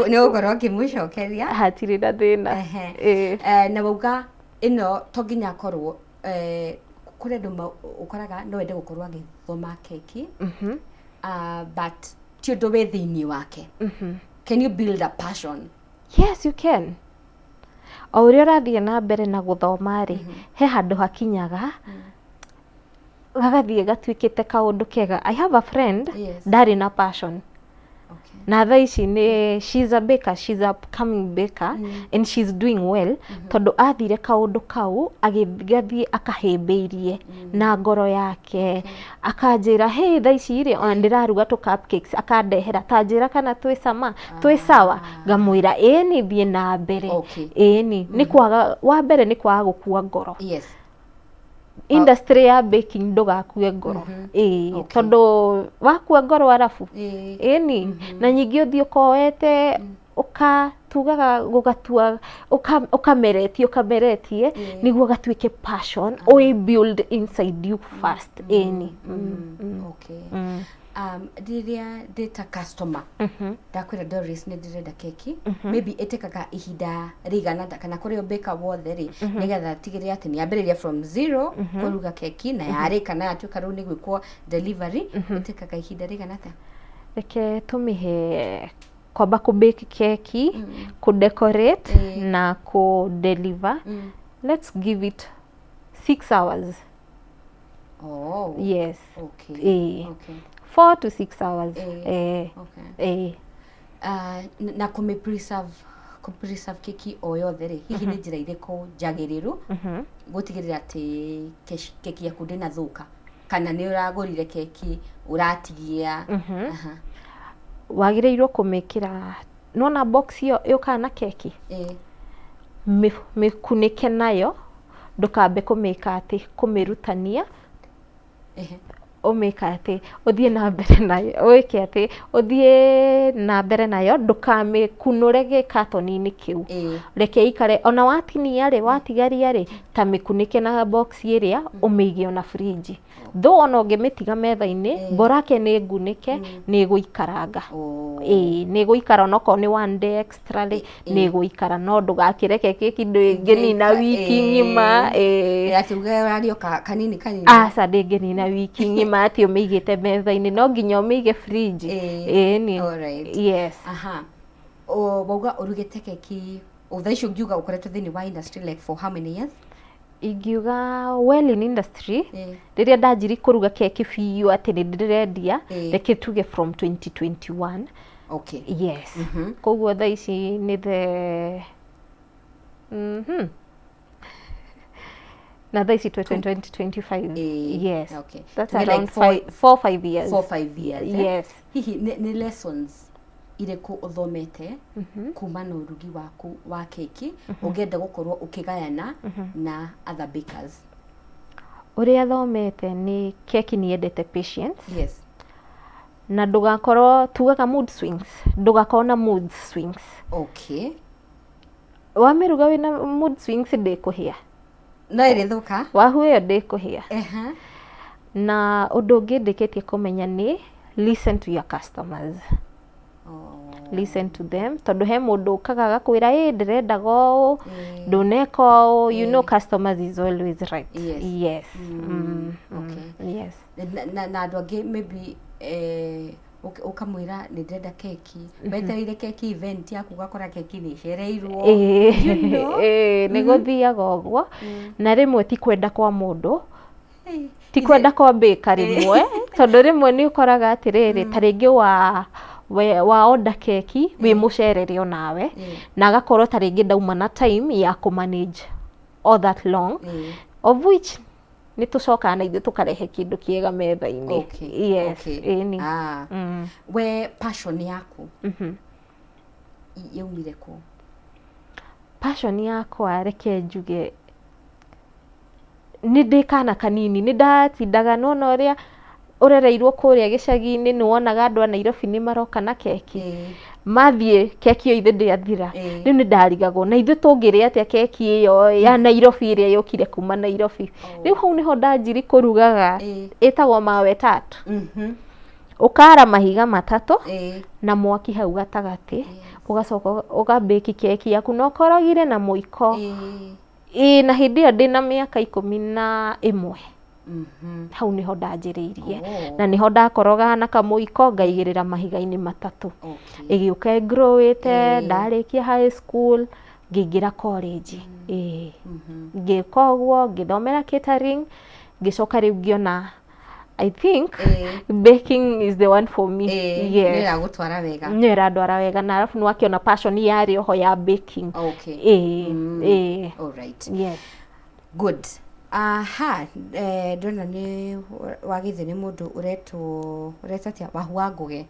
Nĩ ũgũkorwo ũkĩmũcokeria. Hatirĩ na thĩna. Ĩĩ. Na wauga ĩno to nginya akorwo kũrĩ andũ ũkoraga no ende gũkorwo agĩthoma keki, but ti ũndũ wĩ thĩinĩ wake. Can you build a passion? Yes, you can. O ũrĩa ũrathiĩ na mbere na gũthoma rĩ, he handũ hakinyaga gagathiĩ gatuĩkĩte kaũndũ kega. I have a friend ndarĩ na passion, na thaa ici nĩ she's a baker, she's a upcoming baker and she's doing well, tondũ athire kaũndũ kau agĩgathiĩ akahĩmbĩirie na ngoro yake. Akanjĩra, "Hey, thaa ici rĩ, ona ndĩraruga tũ cupcakes," akandehera, "Ta njĩra kana twĩ cama, twĩ sawa." Ngamwĩra, "Ĩni, thiĩ na mbere." Ĩni, nĩ kwaga wa mbere nĩ kwaga gũkua ngoro. Industry ya baking, ndũgakue ngoro. Ĩĩ, tondũ wakua ngoro arabu ĩni na nyingĩ ũthiĩ ũkoete ũka tugaga gũgatua ũkameretie ũkameretie nĩguo gatuĩke passion, ũi build inside you first. Ĩni. Okay. Rĩrĩa ndĩ ta customer ndakwĩra, "Doris, nĩ ndĩrenda keki," maybe ĩtĩkaga ihinda rĩigana atĩa, kana kũrĩ o baker wothe rĩ, nĩgetha tigĩrĩre atĩ nĩ ambĩrĩria from zero kũruga keki na yarĩka na yatuĩka rĩu nĩ gwĩkwo delivery, ĩtĩkaga ihinda rĩigana atĩa? Reke tũmĩhe kwamba kũ bake keki, kũ decorate na kũ deliver, let's give it 6 hours. Oh. Yes. Ĩĩ. 4 to 6 hours. Eh. Ĩĩ. Na kũmĩ preserve, kũ preserve keki o yothe rĩ, hihi nĩ njĩra irĩkũ njagĩrĩru gũtigĩrĩra atĩ keki yaku ndĩnathũka, kana nĩ ũragũrire keki ũratigia? Aha. Wagĩrĩirwo kũmĩkĩra nona box ĩyo yũkaga na keki, mĩkunĩke nayo, ndũkambe kũmĩka atĩ kũmĩrutania. Ũmĩka atĩ ũthiĩ na mbere nayo, wĩke atĩ ũthiĩ na mbere nayo, ndũkamĩkunũre gĩkatoni-inĩ kĩu. Reke ikare, ona watinia rĩ, watigaria rĩ, ta mĩkunĩke na box ĩrĩa, ũmĩige ona fridge. Though ona ũngĩmĩtiga metha-inĩ, borake nĩ ngunĩke, nĩ ĩgũikaranga. Ĩĩ, nĩ ĩgũikara, onokorwo nĩ one day extra rĩ, nĩ ĩgũikara, no ndũgakĩreke keki ndĩngĩnina wiki ng'ima. Ĩĩ. Atĩ uge ũrario kanini kanini. Aca, ndĩngĩnina wiki ng'ima atĩ ũmĩigĩte metha-inĩ, no nginya ũmĩige fridge. Ĩni. Alright. Yes. Aha. O, wauga ũrugĩte keki o thaa ici, ũngiuga ũkoretwo thĩinĩ wa industry like for how many years? Ingiuga well in industry, rĩrĩa ndanjiri kũruga keki biũ atĩ nĩ ndĩrendia, reke tuge from 2021. Yes. Koguo thaa ici nĩ the Na thaa ici twĩ 2025. Yes. Okay. That's Tuge like around 4 5 years. 4 5 years, eh? Yes. Hihi nĩ lessons irĩkũ ũthomete kuma na ũrugi waku wa keki ũngĩenda gũkorwo ũkĩgayana na other bakers? Ũrĩa thomete nĩ keki nĩ yendete patience. Na ndũgakorwo, tugaga mood swings, ndũgakorwo na mood swings. Wamĩruga wĩna mood swings, ndĩkũhĩa. No ĩrĩthũka. Wahu ĩyo ndĩkũhĩa. Na ũndũ ũngĩ ndĩkĩtie kũmenya nĩ listen to your customers, listen to them, tondũ he mũndũ ũkaga agakwĩra, "Ĩ ndĩrendaga ũũ, ndũneka ũũ." You know, customers is always right. Yes. Yes. Na andũ angĩ maybe ũkamwĩra nĩ ndĩrenda keki, metereire keki event yaku, ũgakora keki nĩ ĩcereirwo. You know? Ĩĩ, nĩ gũthiaga ũguo, na rĩmwe ti kwenda kwa mũndũ, ti kwenda kwa baker rĩmwe, tondũ rĩmwe nĩ ũkoraga atĩrĩrĩ, ta rĩngĩ wa order keki wĩ mũcerere onawe, na agakorwo ta rĩngĩ ndauma na time ya kũ manage all that long, of which nĩ tũcokaga na ithuĩ tũkarehe kĩndũ kĩega metha-inĩ. Yes. Ĩni. Ah. We passion yaku yaumire kũ? Passion yakwa, reke njuge nĩ ndĩ kana kanini nĩ ndatindaga nona ũrĩa ũrereirwo kũrĩa gĩcagi-inĩ, nĩ wonaga andũ a Nairobi nĩ maroka na keki, mathiĩ keki ĩyo ithe ndĩathira. Rĩu nĩ ndarigagwo na ithuĩ tũngĩrĩa atĩa keki ĩyo ya Nairobi ĩrĩa yũkire kuma Nairobi. Rĩu hau nĩho ndanjiri kũrugaga, ĩtagwo mawe tatu. Ũkara mahiga matatũ na mwaki hau gatagatĩ, ũgacoka ũgabĩki keki yaku na ũkorogire na mũiko. Ĩĩ, na hĩndĩ ĩyo ndĩna mĩaka 11. Hau nĩho ndanjĩrĩirie, na nĩho ndakorogaga na kamũiko ngaigĩrĩra mahiga-inĩ matatũ. Ĩgĩũka ĩngrowĩte. Ndarĩkia high school, ngĩingĩra college, ĩĩ, ngĩka ũguo, ngĩthomera catering, ngĩcoka rĩu ngĩona I think baking is the one for me. Yes. Nĩ ĩragũtwara wega. Nĩ ĩrandwara wega, na arabu nĩ wakĩona passion yarĩ oho ya baking. Ĩĩ ĩĩ. Alright. Yes. Good. Aha, ndona nĩ wagĩthio nĩ mũndũ ũretwo, ũretwo atĩa, Wahu wa Ngũgĩ.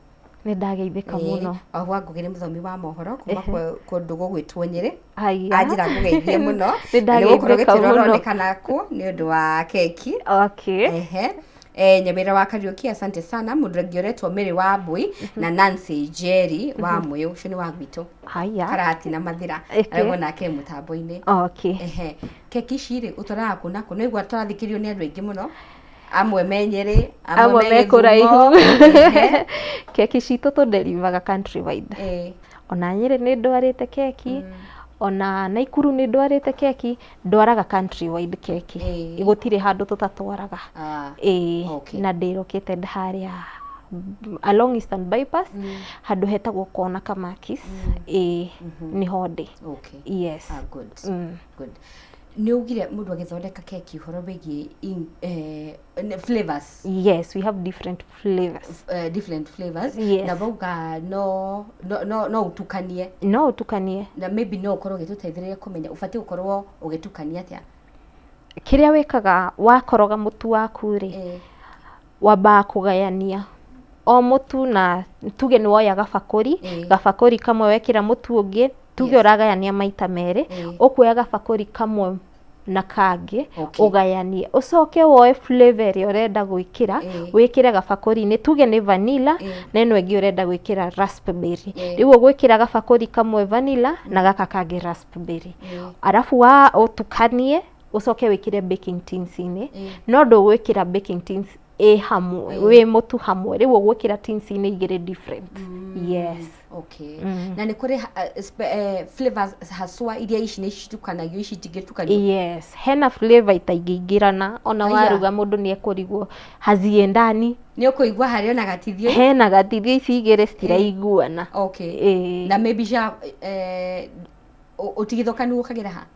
Nĩ ndageithĩka mũno. Wahu wa Ngũgĩ nĩ mũthomi wa mohoro kuma kũndũ gũgwĩtwo Nyĩrĩ. Haiya. Anjĩra ngũgeithie mũno. Nĩ Na nĩ gũkorwo ndageithĩka gĩtĩro mũno. ũronekana kuo nĩ ũndũ wa keki. Ehe. Nyamĩra wa Kariũki, asante sana. Mũndũ ũngĩ ũretwo Mary wa Mbui na Nancy Njeri wa Mũyũ, ũcio nĩ wa gwitũ. Haya. Karati na Mathira. Arauga nake mũtambo-inĩ. Ehe. Keki ici rĩ, ũtwaraga kũ na kũ? Nĩ ũigua tũrathikĩrĩrio nĩ andũ aingĩ mũno. Amwe me Nyĩrĩ, amwe me me Gĩthumo. kũraihu. Keki citũ tũnderivaga countrywide. Ona Nyĩrĩ nĩ ndwarĩte keki, ona Naikuru nĩ ndwarĩte keki, ndwaraga countrywide keki. Gũtirĩ handũ tũtatwaraga. Ĩĩ. Na ndĩ located harĩa along Eastern Bypass, handũ hetagwo Kona Kamakis. Ĩĩ, nĩho ndĩ. Yes. Ah, good. Good. Nĩ ugire mũndũ agĩthondeka keki ũhoro wĩgiĩ flavors. Yes, we have different flavors. Different flavors. Yes. Na wauga no ũtukanie. No ũtukanie. Na maybe no ũkorwo ũgĩtũteithĩrĩria kũmenya ũbatiĩ gũkorwo ũgĩtukania atĩa. Kĩrĩa wĩkaga, wakoroga mũtu waku rĩ, wambaga kũgayania o mũtu, na tuge nĩ woya gabakũri, gabakũri kamwe wekĩra mũtu ũngĩ, tuge ũragayania maita merĩ, ũkuoya gabakũri kamwe na kangĩ, ũgayanie, ũcoke woe flavor ĩrĩa ũrenda gwĩkĩra, wĩkĩre gabakũri-inĩ. Tuge nĩ vanilla, na ĩno ĩngĩ ũrenda gwĩkĩra raspberry. Rĩu ũgwĩkĩra gabakũri kamwe vanilla na gaka kangĩ raspberry, arabu wa ũtukanie, ũcoke wĩkĩre baking tins-inĩ. No ndũgwĩkĩra baking tins ĩ hamwe, wĩ mũtu hamwe. Rĩu ũgwĩkĩra tins-inĩ igĩrĩ different. Yes. Na nĩ kũrĩ flavors haswa iria ici nĩ citukanagio, ici itingĩtukanio? Yes, hena flavor itaingĩingĩrana ona. Aya. Waruga mũndũ nĩ ekũrigwo haziendani. Nĩ ũkũigua harĩ ona gatithio. Hena gatithio, ici igĩrĩ citiraiguana. Ĩĩ. Na maybe cia ũtigithũkanu ũkagĩra ha?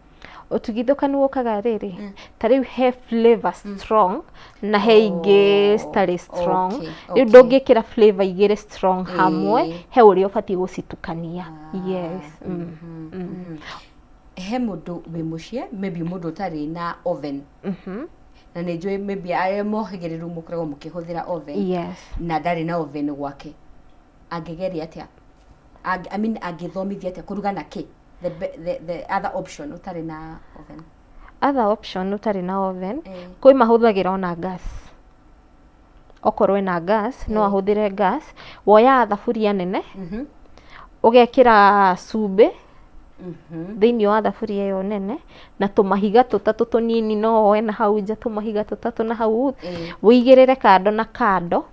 Ũtigithũkanu ũkaga rĩrĩ, ta rĩu he flavor strong na he ingĩ citarĩ strong. Rĩu ndũngĩkĩra flavor igĩrĩ strong hamwe. He ũrĩa ũbatiĩ gũcitukania. Yes. He mũndũ wĩ mũciĩ, maybe mũndũ ũtarĩ na oven, na nĩ njũĩ maybe arĩa mohĩgĩrĩru mũkoragwo mũkĩhũthĩra oven, na ndarĩ na oven gwake, angĩgeria atĩa? I mean, angĩthomithia atĩa kũruga na kĩ, the other option ũtarĩ na oven? Other option ũtarĩ na oven, kwĩ mahũthagĩra ona gas. Okorwo ena gas, no ahũthĩre gas. Woyaga thaburia nene, ũgekĩra cumbĩ thĩinĩ wa thaburia ĩyo nene na tũmahiga tũtatũ tũnini, no woe na hau nja tũmahiga tũtatũ na hau, wĩigĩrĩre kando na kando.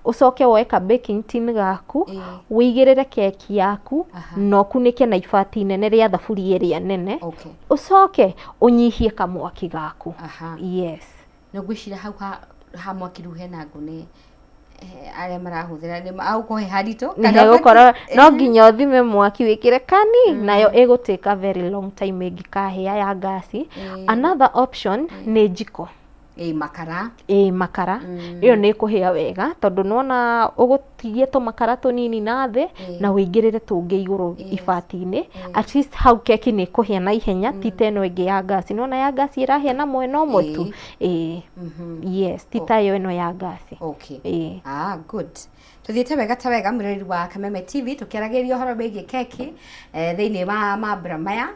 Ũcoke woe ka baking tin gaku, wĩigĩrĩre keki yaku na ũkunĩke na ibati inene rĩa thaburia ĩrĩa nene. Ũcoke ũnyihie kamwaki gaku. Yes. Na ngwĩciria hau ha mwaki rĩu hena ngũ, nĩ arĩa marahũthĩra nĩ agũkorwo he haritũ kana Nĩhegũkorwo no nginya ũthime mwaki, wĩkĩre kani, nayo ĩgũtĩka very long time ĩngĩkahĩa ya ngasi. Another option nĩ njiko. Ĩ, makara. Ĩ, makara. Ĩyo nĩ ĩkũhĩa wega tondũ nĩwona ũgũtigia tũmakara tũnini na thĩ na wĩingĩrĩre tũngĩ igũrũ ibati-inĩ. At least hau keki nĩ ĩkũhĩa na ihenya, ti ta ĩno ĩngĩ ya ngasi. Nĩwona ya ngasi ĩrahĩa na mwena ũmwe tu. Ĩ, yes, ti ta ĩyo ĩno ya ngasi. Ĩ. Ah, good. Tũthiĩte wega ta wega, mwĩroreri wa Kameme TV, tũkĩaragĩria ũhoro wĩgiĩ keki thĩinĩ wa mambura maya,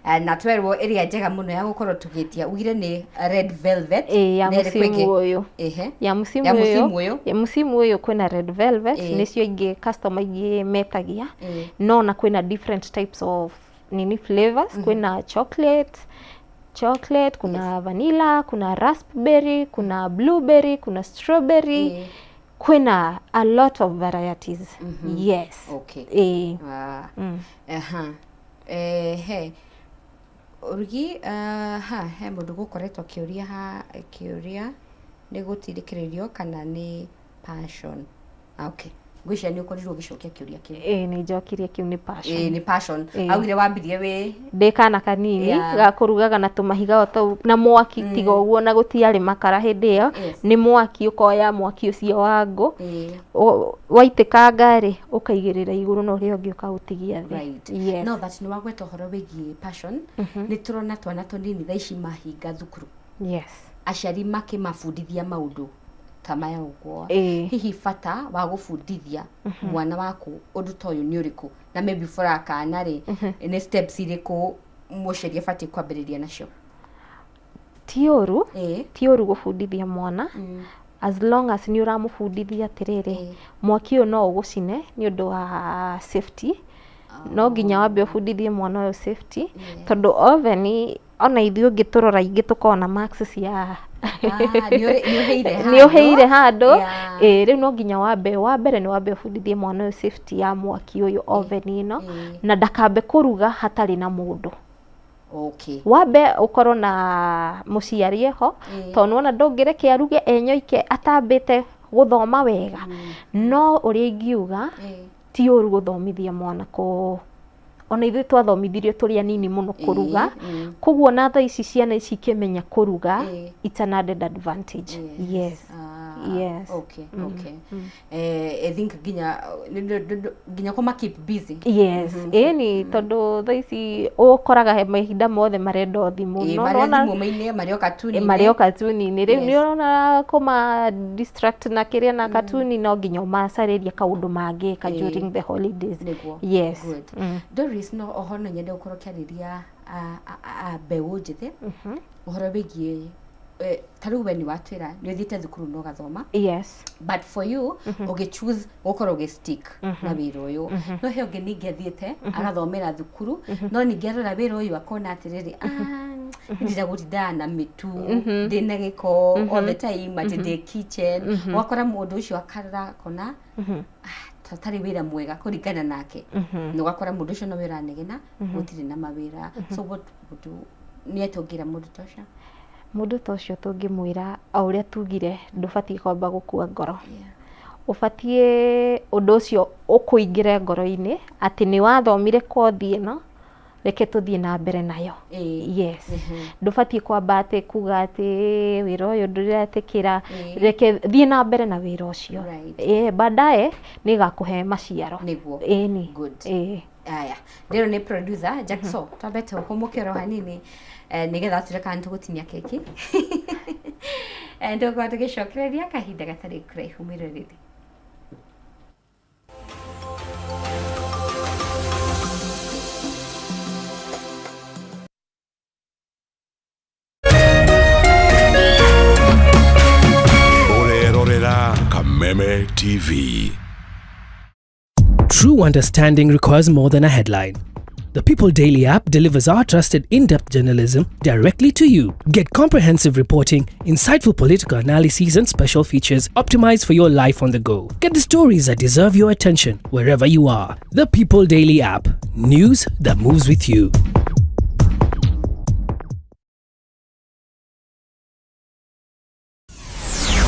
na twerwo ĩrĩa njega mũno ya gũkorwo tũgĩtia ugire nĩ red velvet. Ĩ, ya Na ĩrĩkũ mũcimu ĩngĩ? ũyũ. Ya mũcimu Ya ũyũ. mũcimu ũyũ. Ya mũcimu ũyũ kwĩna red velvet, nĩcio ingĩ customer ingĩ metagia. No na kwĩna different types of nini, flavors. Kwĩna chocolate, kuna vanilla, kuna raspberry, kuna blueberry, kuna strawberry, kwĩna a lot of varieties, yes. Ĩ. Ah. Aha. He ũrugi, ha he mũndũ gũkoretwo akĩũria ha kĩũria, nĩ gũtindĩkĩrĩrio kana nĩ passion? Ah, okay, ngwĩciria nĩ ũkorirwo ũgĩcokia kĩũria kĩu. Ĩ, nĩ njokirie kĩu, nĩ passion. Ĩ, nĩ passion. Augire wambirie wĩ Ndĩ kana kanini ga kũrugaga na tũmahiga o tũu na mwaki, tiga ũguo na gũtiarĩ makara hĩndĩ ĩyo. Nĩ mwaki, ũkoya mwaki ũcio wa ngũ, waitĩkanga rĩ, ũkaigĩrĩra igũrũ na ũrĩa ũngĩ ũkaũtigia thĩ. Yes. No that nĩ wagweta ũhoro wĩgiĩ passion, nĩ tũrona twana tũnini thaa ici mahinga thukuru, aciari makĩmabundithia maũndũ ta maya ũguo. Hihi bata wa gũbundithia mwana waku ũndũ ta ũyũ nĩ ũrĩkũ? Na maybe for kana rĩ, nĩ steps irĩkũ mũciari abatiĩ kwambĩrĩria nacio? Ti ũru, ti ũru gũbundithia mwana, as long as nĩ ũramũbundithia atĩrĩrĩ, mwaki ũyũ no ũgũcine, nĩ ũndũ wa safety. No nginya wambe ũbundithie mwana ũyũ safety, tondũ oven ona ithuĩ ũngĩtũrora ingĩ tũkoragwo na marks cia Nĩ ũhĩire. Nĩ ũhĩire handũ. Ĩ, rĩu no nginya wambe, wa mbere nĩ wambe ũbundithie mwana ũyũ safety ya mwaki ũyũ, oven ĩno, na ndakambe kũruga hatarĩ na mũndũ. Wambe ũkorwo na mũciari eho, tondũ nĩwona ndũngĩreke aruge enyoike atambĩte gũthoma wega. No ũrĩa ingiuga, ti ũru gũthomithia mwana kũ ona ithuĩ twathomithirio tũrĩ anini mũno kũruga. Koguo na thaa ici ciana ici ikĩmenya kũruga, it's an added advantage. Yes. Okay. I think nginya kũma keep busy. Yes, ĩni, tondũ thaa ici ũkoraga he mahinda mothe marenda o thimũ. Ĩ, No marĩ o nĩwona- thimũ-inĩ, marĩ o katuni-inĩ. Marĩ o katuni-inĩ. Rĩu nĩ ũrona kũma distract na kĩrĩa na katuni, no nginya ũmacarĩrie kaũndũ mangĩka during the holidays. Yes. Good. Doris, no oho no nyende gũkorwo ũkĩarĩria mbeũ njĩthĩ ũhoro wĩgiĩ, ta rĩu we nĩ watwĩra nĩ ũthiĩte thukuru na ũgathoma, but for you ũgĩ choose gũkorwo ũgĩ stick na wĩra ũyũ. No he ũngĩ ningĩ athiĩte agathomera thukuru, no ningĩ arora wĩra ũyũ akona atĩrĩrĩ, "Ah, ndĩrenda gũtindaga na mĩtu, ndĩna gĩko all the time, atĩ ndĩ kitchen." Ũgakora mũndũ ũcio akarora akona, "Ah, ta tarĩ wĩra mwega kũringana nake." Na ũgakora mũndũ ũcio no wĩra anegena, gũtirĩ na mawĩra. So what would you, nĩ atĩa ũngĩra mũndũ ta ũcio? Mũndũ ta ũcio tũngĩmwĩra o ũrĩa tugire, ndũbatiĩ kwamba gũkua ngoro. Ũbatiĩ ũndũ ũcio ũkũingĩre ngoro-inĩ atĩ nĩ wathomire kothi ĩno, reke tũthiĩ na mbere nayo. Yes, ndũbatiĩ kwamba atĩ kuga atĩ wĩra ũyũ ndũretĩkĩra. Reke thiĩ na mbere na wĩra ũcio. Ĩĩ, baadaye nĩ ĩgakũhe maciaro. Ĩni. Good. Ĩĩ. Aya, ndĩrwo nĩ producer Jackson, twambe tũhũmũke oro hanini nĩgetha atwĩre kana nĩtũgũtinia keki. Tũgũkorwo tũgĩcokereria kahinda gatarĩ kũraihu mwĩroreri. Ũrerorera Kameme TV. True understanding requires more than a headline. The People Daily app delivers our trusted in depth journalism directly to you. Get comprehensive reporting, insightful political analyses, and special features optimized for your life on the go. Get the stories that deserve your attention wherever you are. The People Daily app. News that moves with you.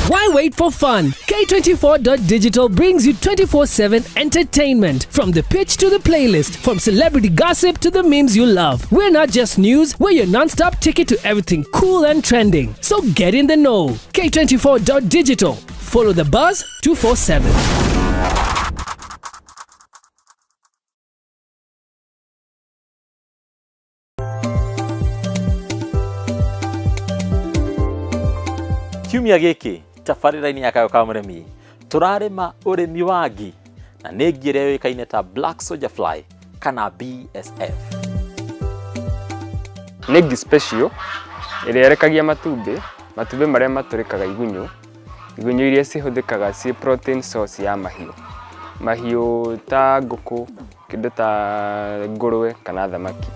Why wait for fun? K24.digital brings you 24/7 entertainment. From the pitch to the playlist, from celebrity gossip to the memes you love. We're not just news, we're your non stop ticket to everything cool and trending. So get in the know. K24.digital. Follow the buzz 247. Kiumia gĩkĩ tabarĩra-inĩ ya Kayũ ka Mũrĩmi tũrarĩma ũrĩmi wa ngi na nĩ ngi ĩrĩa yũĩkaine ta Black Soldier Fly kana BSF. Nĩ ngi special ĩrĩa ĩrekagia matumbĩ, matumbĩ marĩa matũrĩkaga igunyũ, igunyũ iria cihũthĩkaga ciĩ protein source ya mahiũ. Mahiũ ta ngũkũ, kĩndũ ta ngũrwe kana thamaki.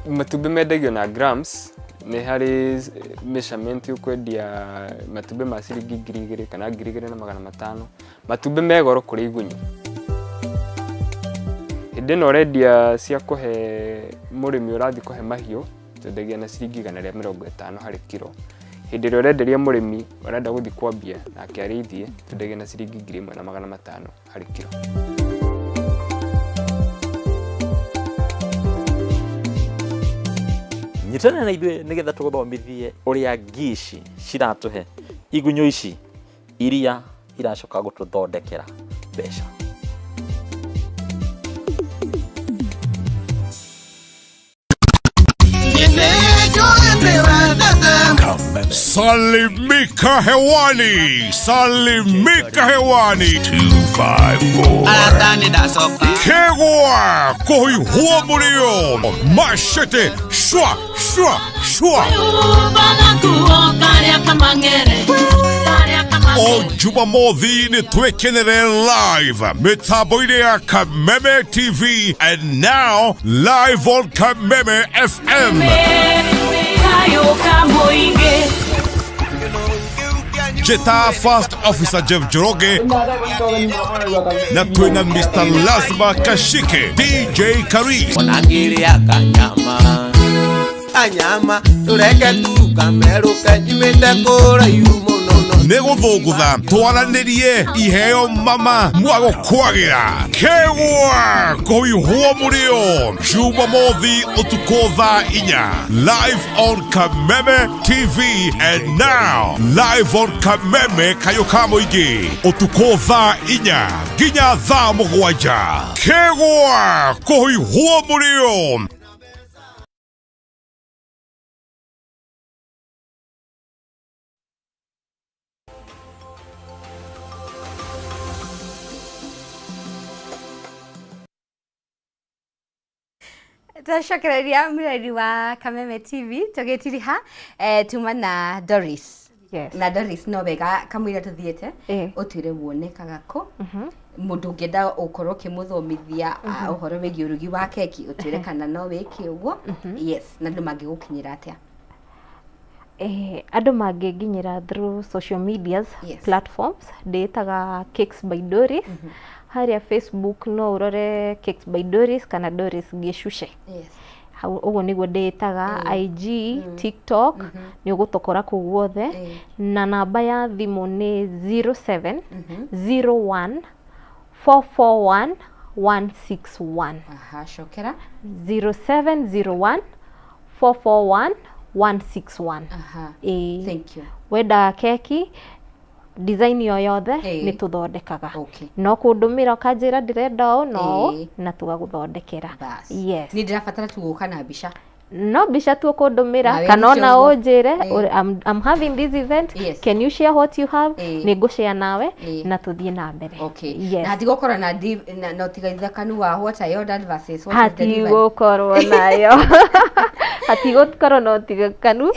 Matumbĩ mendagio na grams, nĩ harĩ measurement ũkwendia matumbĩ ma ciringi 2000 kana 2500. Matumbĩ me goro kũrĩ igunyũ. Hĩndĩ ĩno ũrendia cia kũhe mũrĩmi ũrathiĩ kũhe mahiũ, twendagia na ciringi 150 harĩ kiro. Hĩndĩ ĩrĩa ũrenderia mũrĩmi ũrenda gũthiĩ kwambia nake arĩithie, twendagia na ciringi 1500 harĩ kiro. Nyitanĩra na ithuĩ nĩgetha tũgũthomithie ũrĩa ngi ici ciratũhe igunyũ ici iria iracoka gũtũthondekera mbeca. Salimika hewani, salimika hewani. 254. Kegwa kuhihua mulio mashete shwa shwa shwa. O Jumamothi nĩ twĩkenere live mĩtambo-inĩ ya Kameme TV and now live on Kameme FM. Jeta First Officer Jeff Njoroge na twina Mr. Lazma Kashike, DJ Karis. Onangĩrĩa kanyama tureke tu kamerũke nyumĩte kũraihu mũno. Nĩ gũthũngũtha twaranĩrie iheo mama mwagũkwagĩra kegwa kũihwo mũrĩo Jumamothi ũtukũ thaa 4 live on Kameme TV and now live on Kameme Kayũ ka Mũingĩ ũtukũ thaa 4 nginya thaa 7 kegwa kũihwo mũrĩo. Twacokereria mwĩrori wa Kameme TV tũgĩtiriha tuma na Doris. Yes. Na Doris no wega kamũira tũthiĩte ũtwĩre wonekaga kũ mũndũ ũngĩenda ũkorwo ũkĩmũthomithia ũhoro wĩgiĩ ũrugi wa keki ũtwĩre kana no wĩke ũguo. Yes, na andũ mangĩgũkinyĩra atĩa? Andũ mangĩnginyĩra through social medias platforms ndĩĩtaga Cakes by Doris. Harĩa Facebook no ũrore Cakes by Doris kana Doris Gĩcuce. Hau ũguo nĩguo ndĩĩtaga. IG, TikTok nĩ ũgũtũkora kũu guothe. Na namba ya thimũ nĩ 07 01 441 161. Aha, cokera. 0701 441 161. Aha. Ĩĩ. Thank you. Wenda keki Design yo yothe nĩ tũthondekaga. No kũndũmĩra ũkanjĩra ndĩrenda ũũ na ũũ na tũgagũthondekera. Yes. Niĩ ndĩrabatara tu gũka na mbica. No mbica tu ũkũndũmĩra Nawe kana nĩkĩo ona ũguo. ũnjĩre I'm having this event, can you share what you have? Nĩ ngũshare nawe na tũthiĩ na mbere. Okay. Yes. Na hatigũkorwo na na ũtigithũkanu wa what I ordered versus what is delivered. Hatigũkorwo nayo, hatigũkorwo na ũtigithũkanu.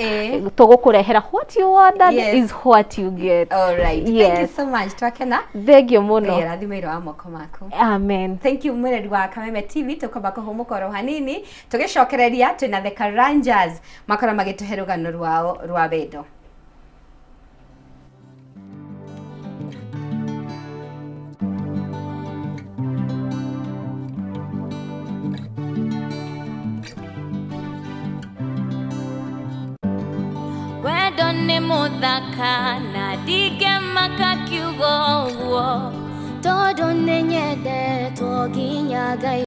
Tũgũkũrehera what you ordered is what you get. All right. Thank you so much. Twakena. Thank you mũno. Ngai arathime wĩra wa moko maku. Amen. Thank you mwĩreri wa Kameme TV. Tũkwamba kũhũmũka oro hanini, tũgĩcokereria twĩna The Karanjas makorwo magĩtũhe rũgano rwao rwa wendo. Wendo nĩ mũthaka na ndingĩmaka kiugo ũguo, tondũ nĩ nyendetwo nginya Ngai.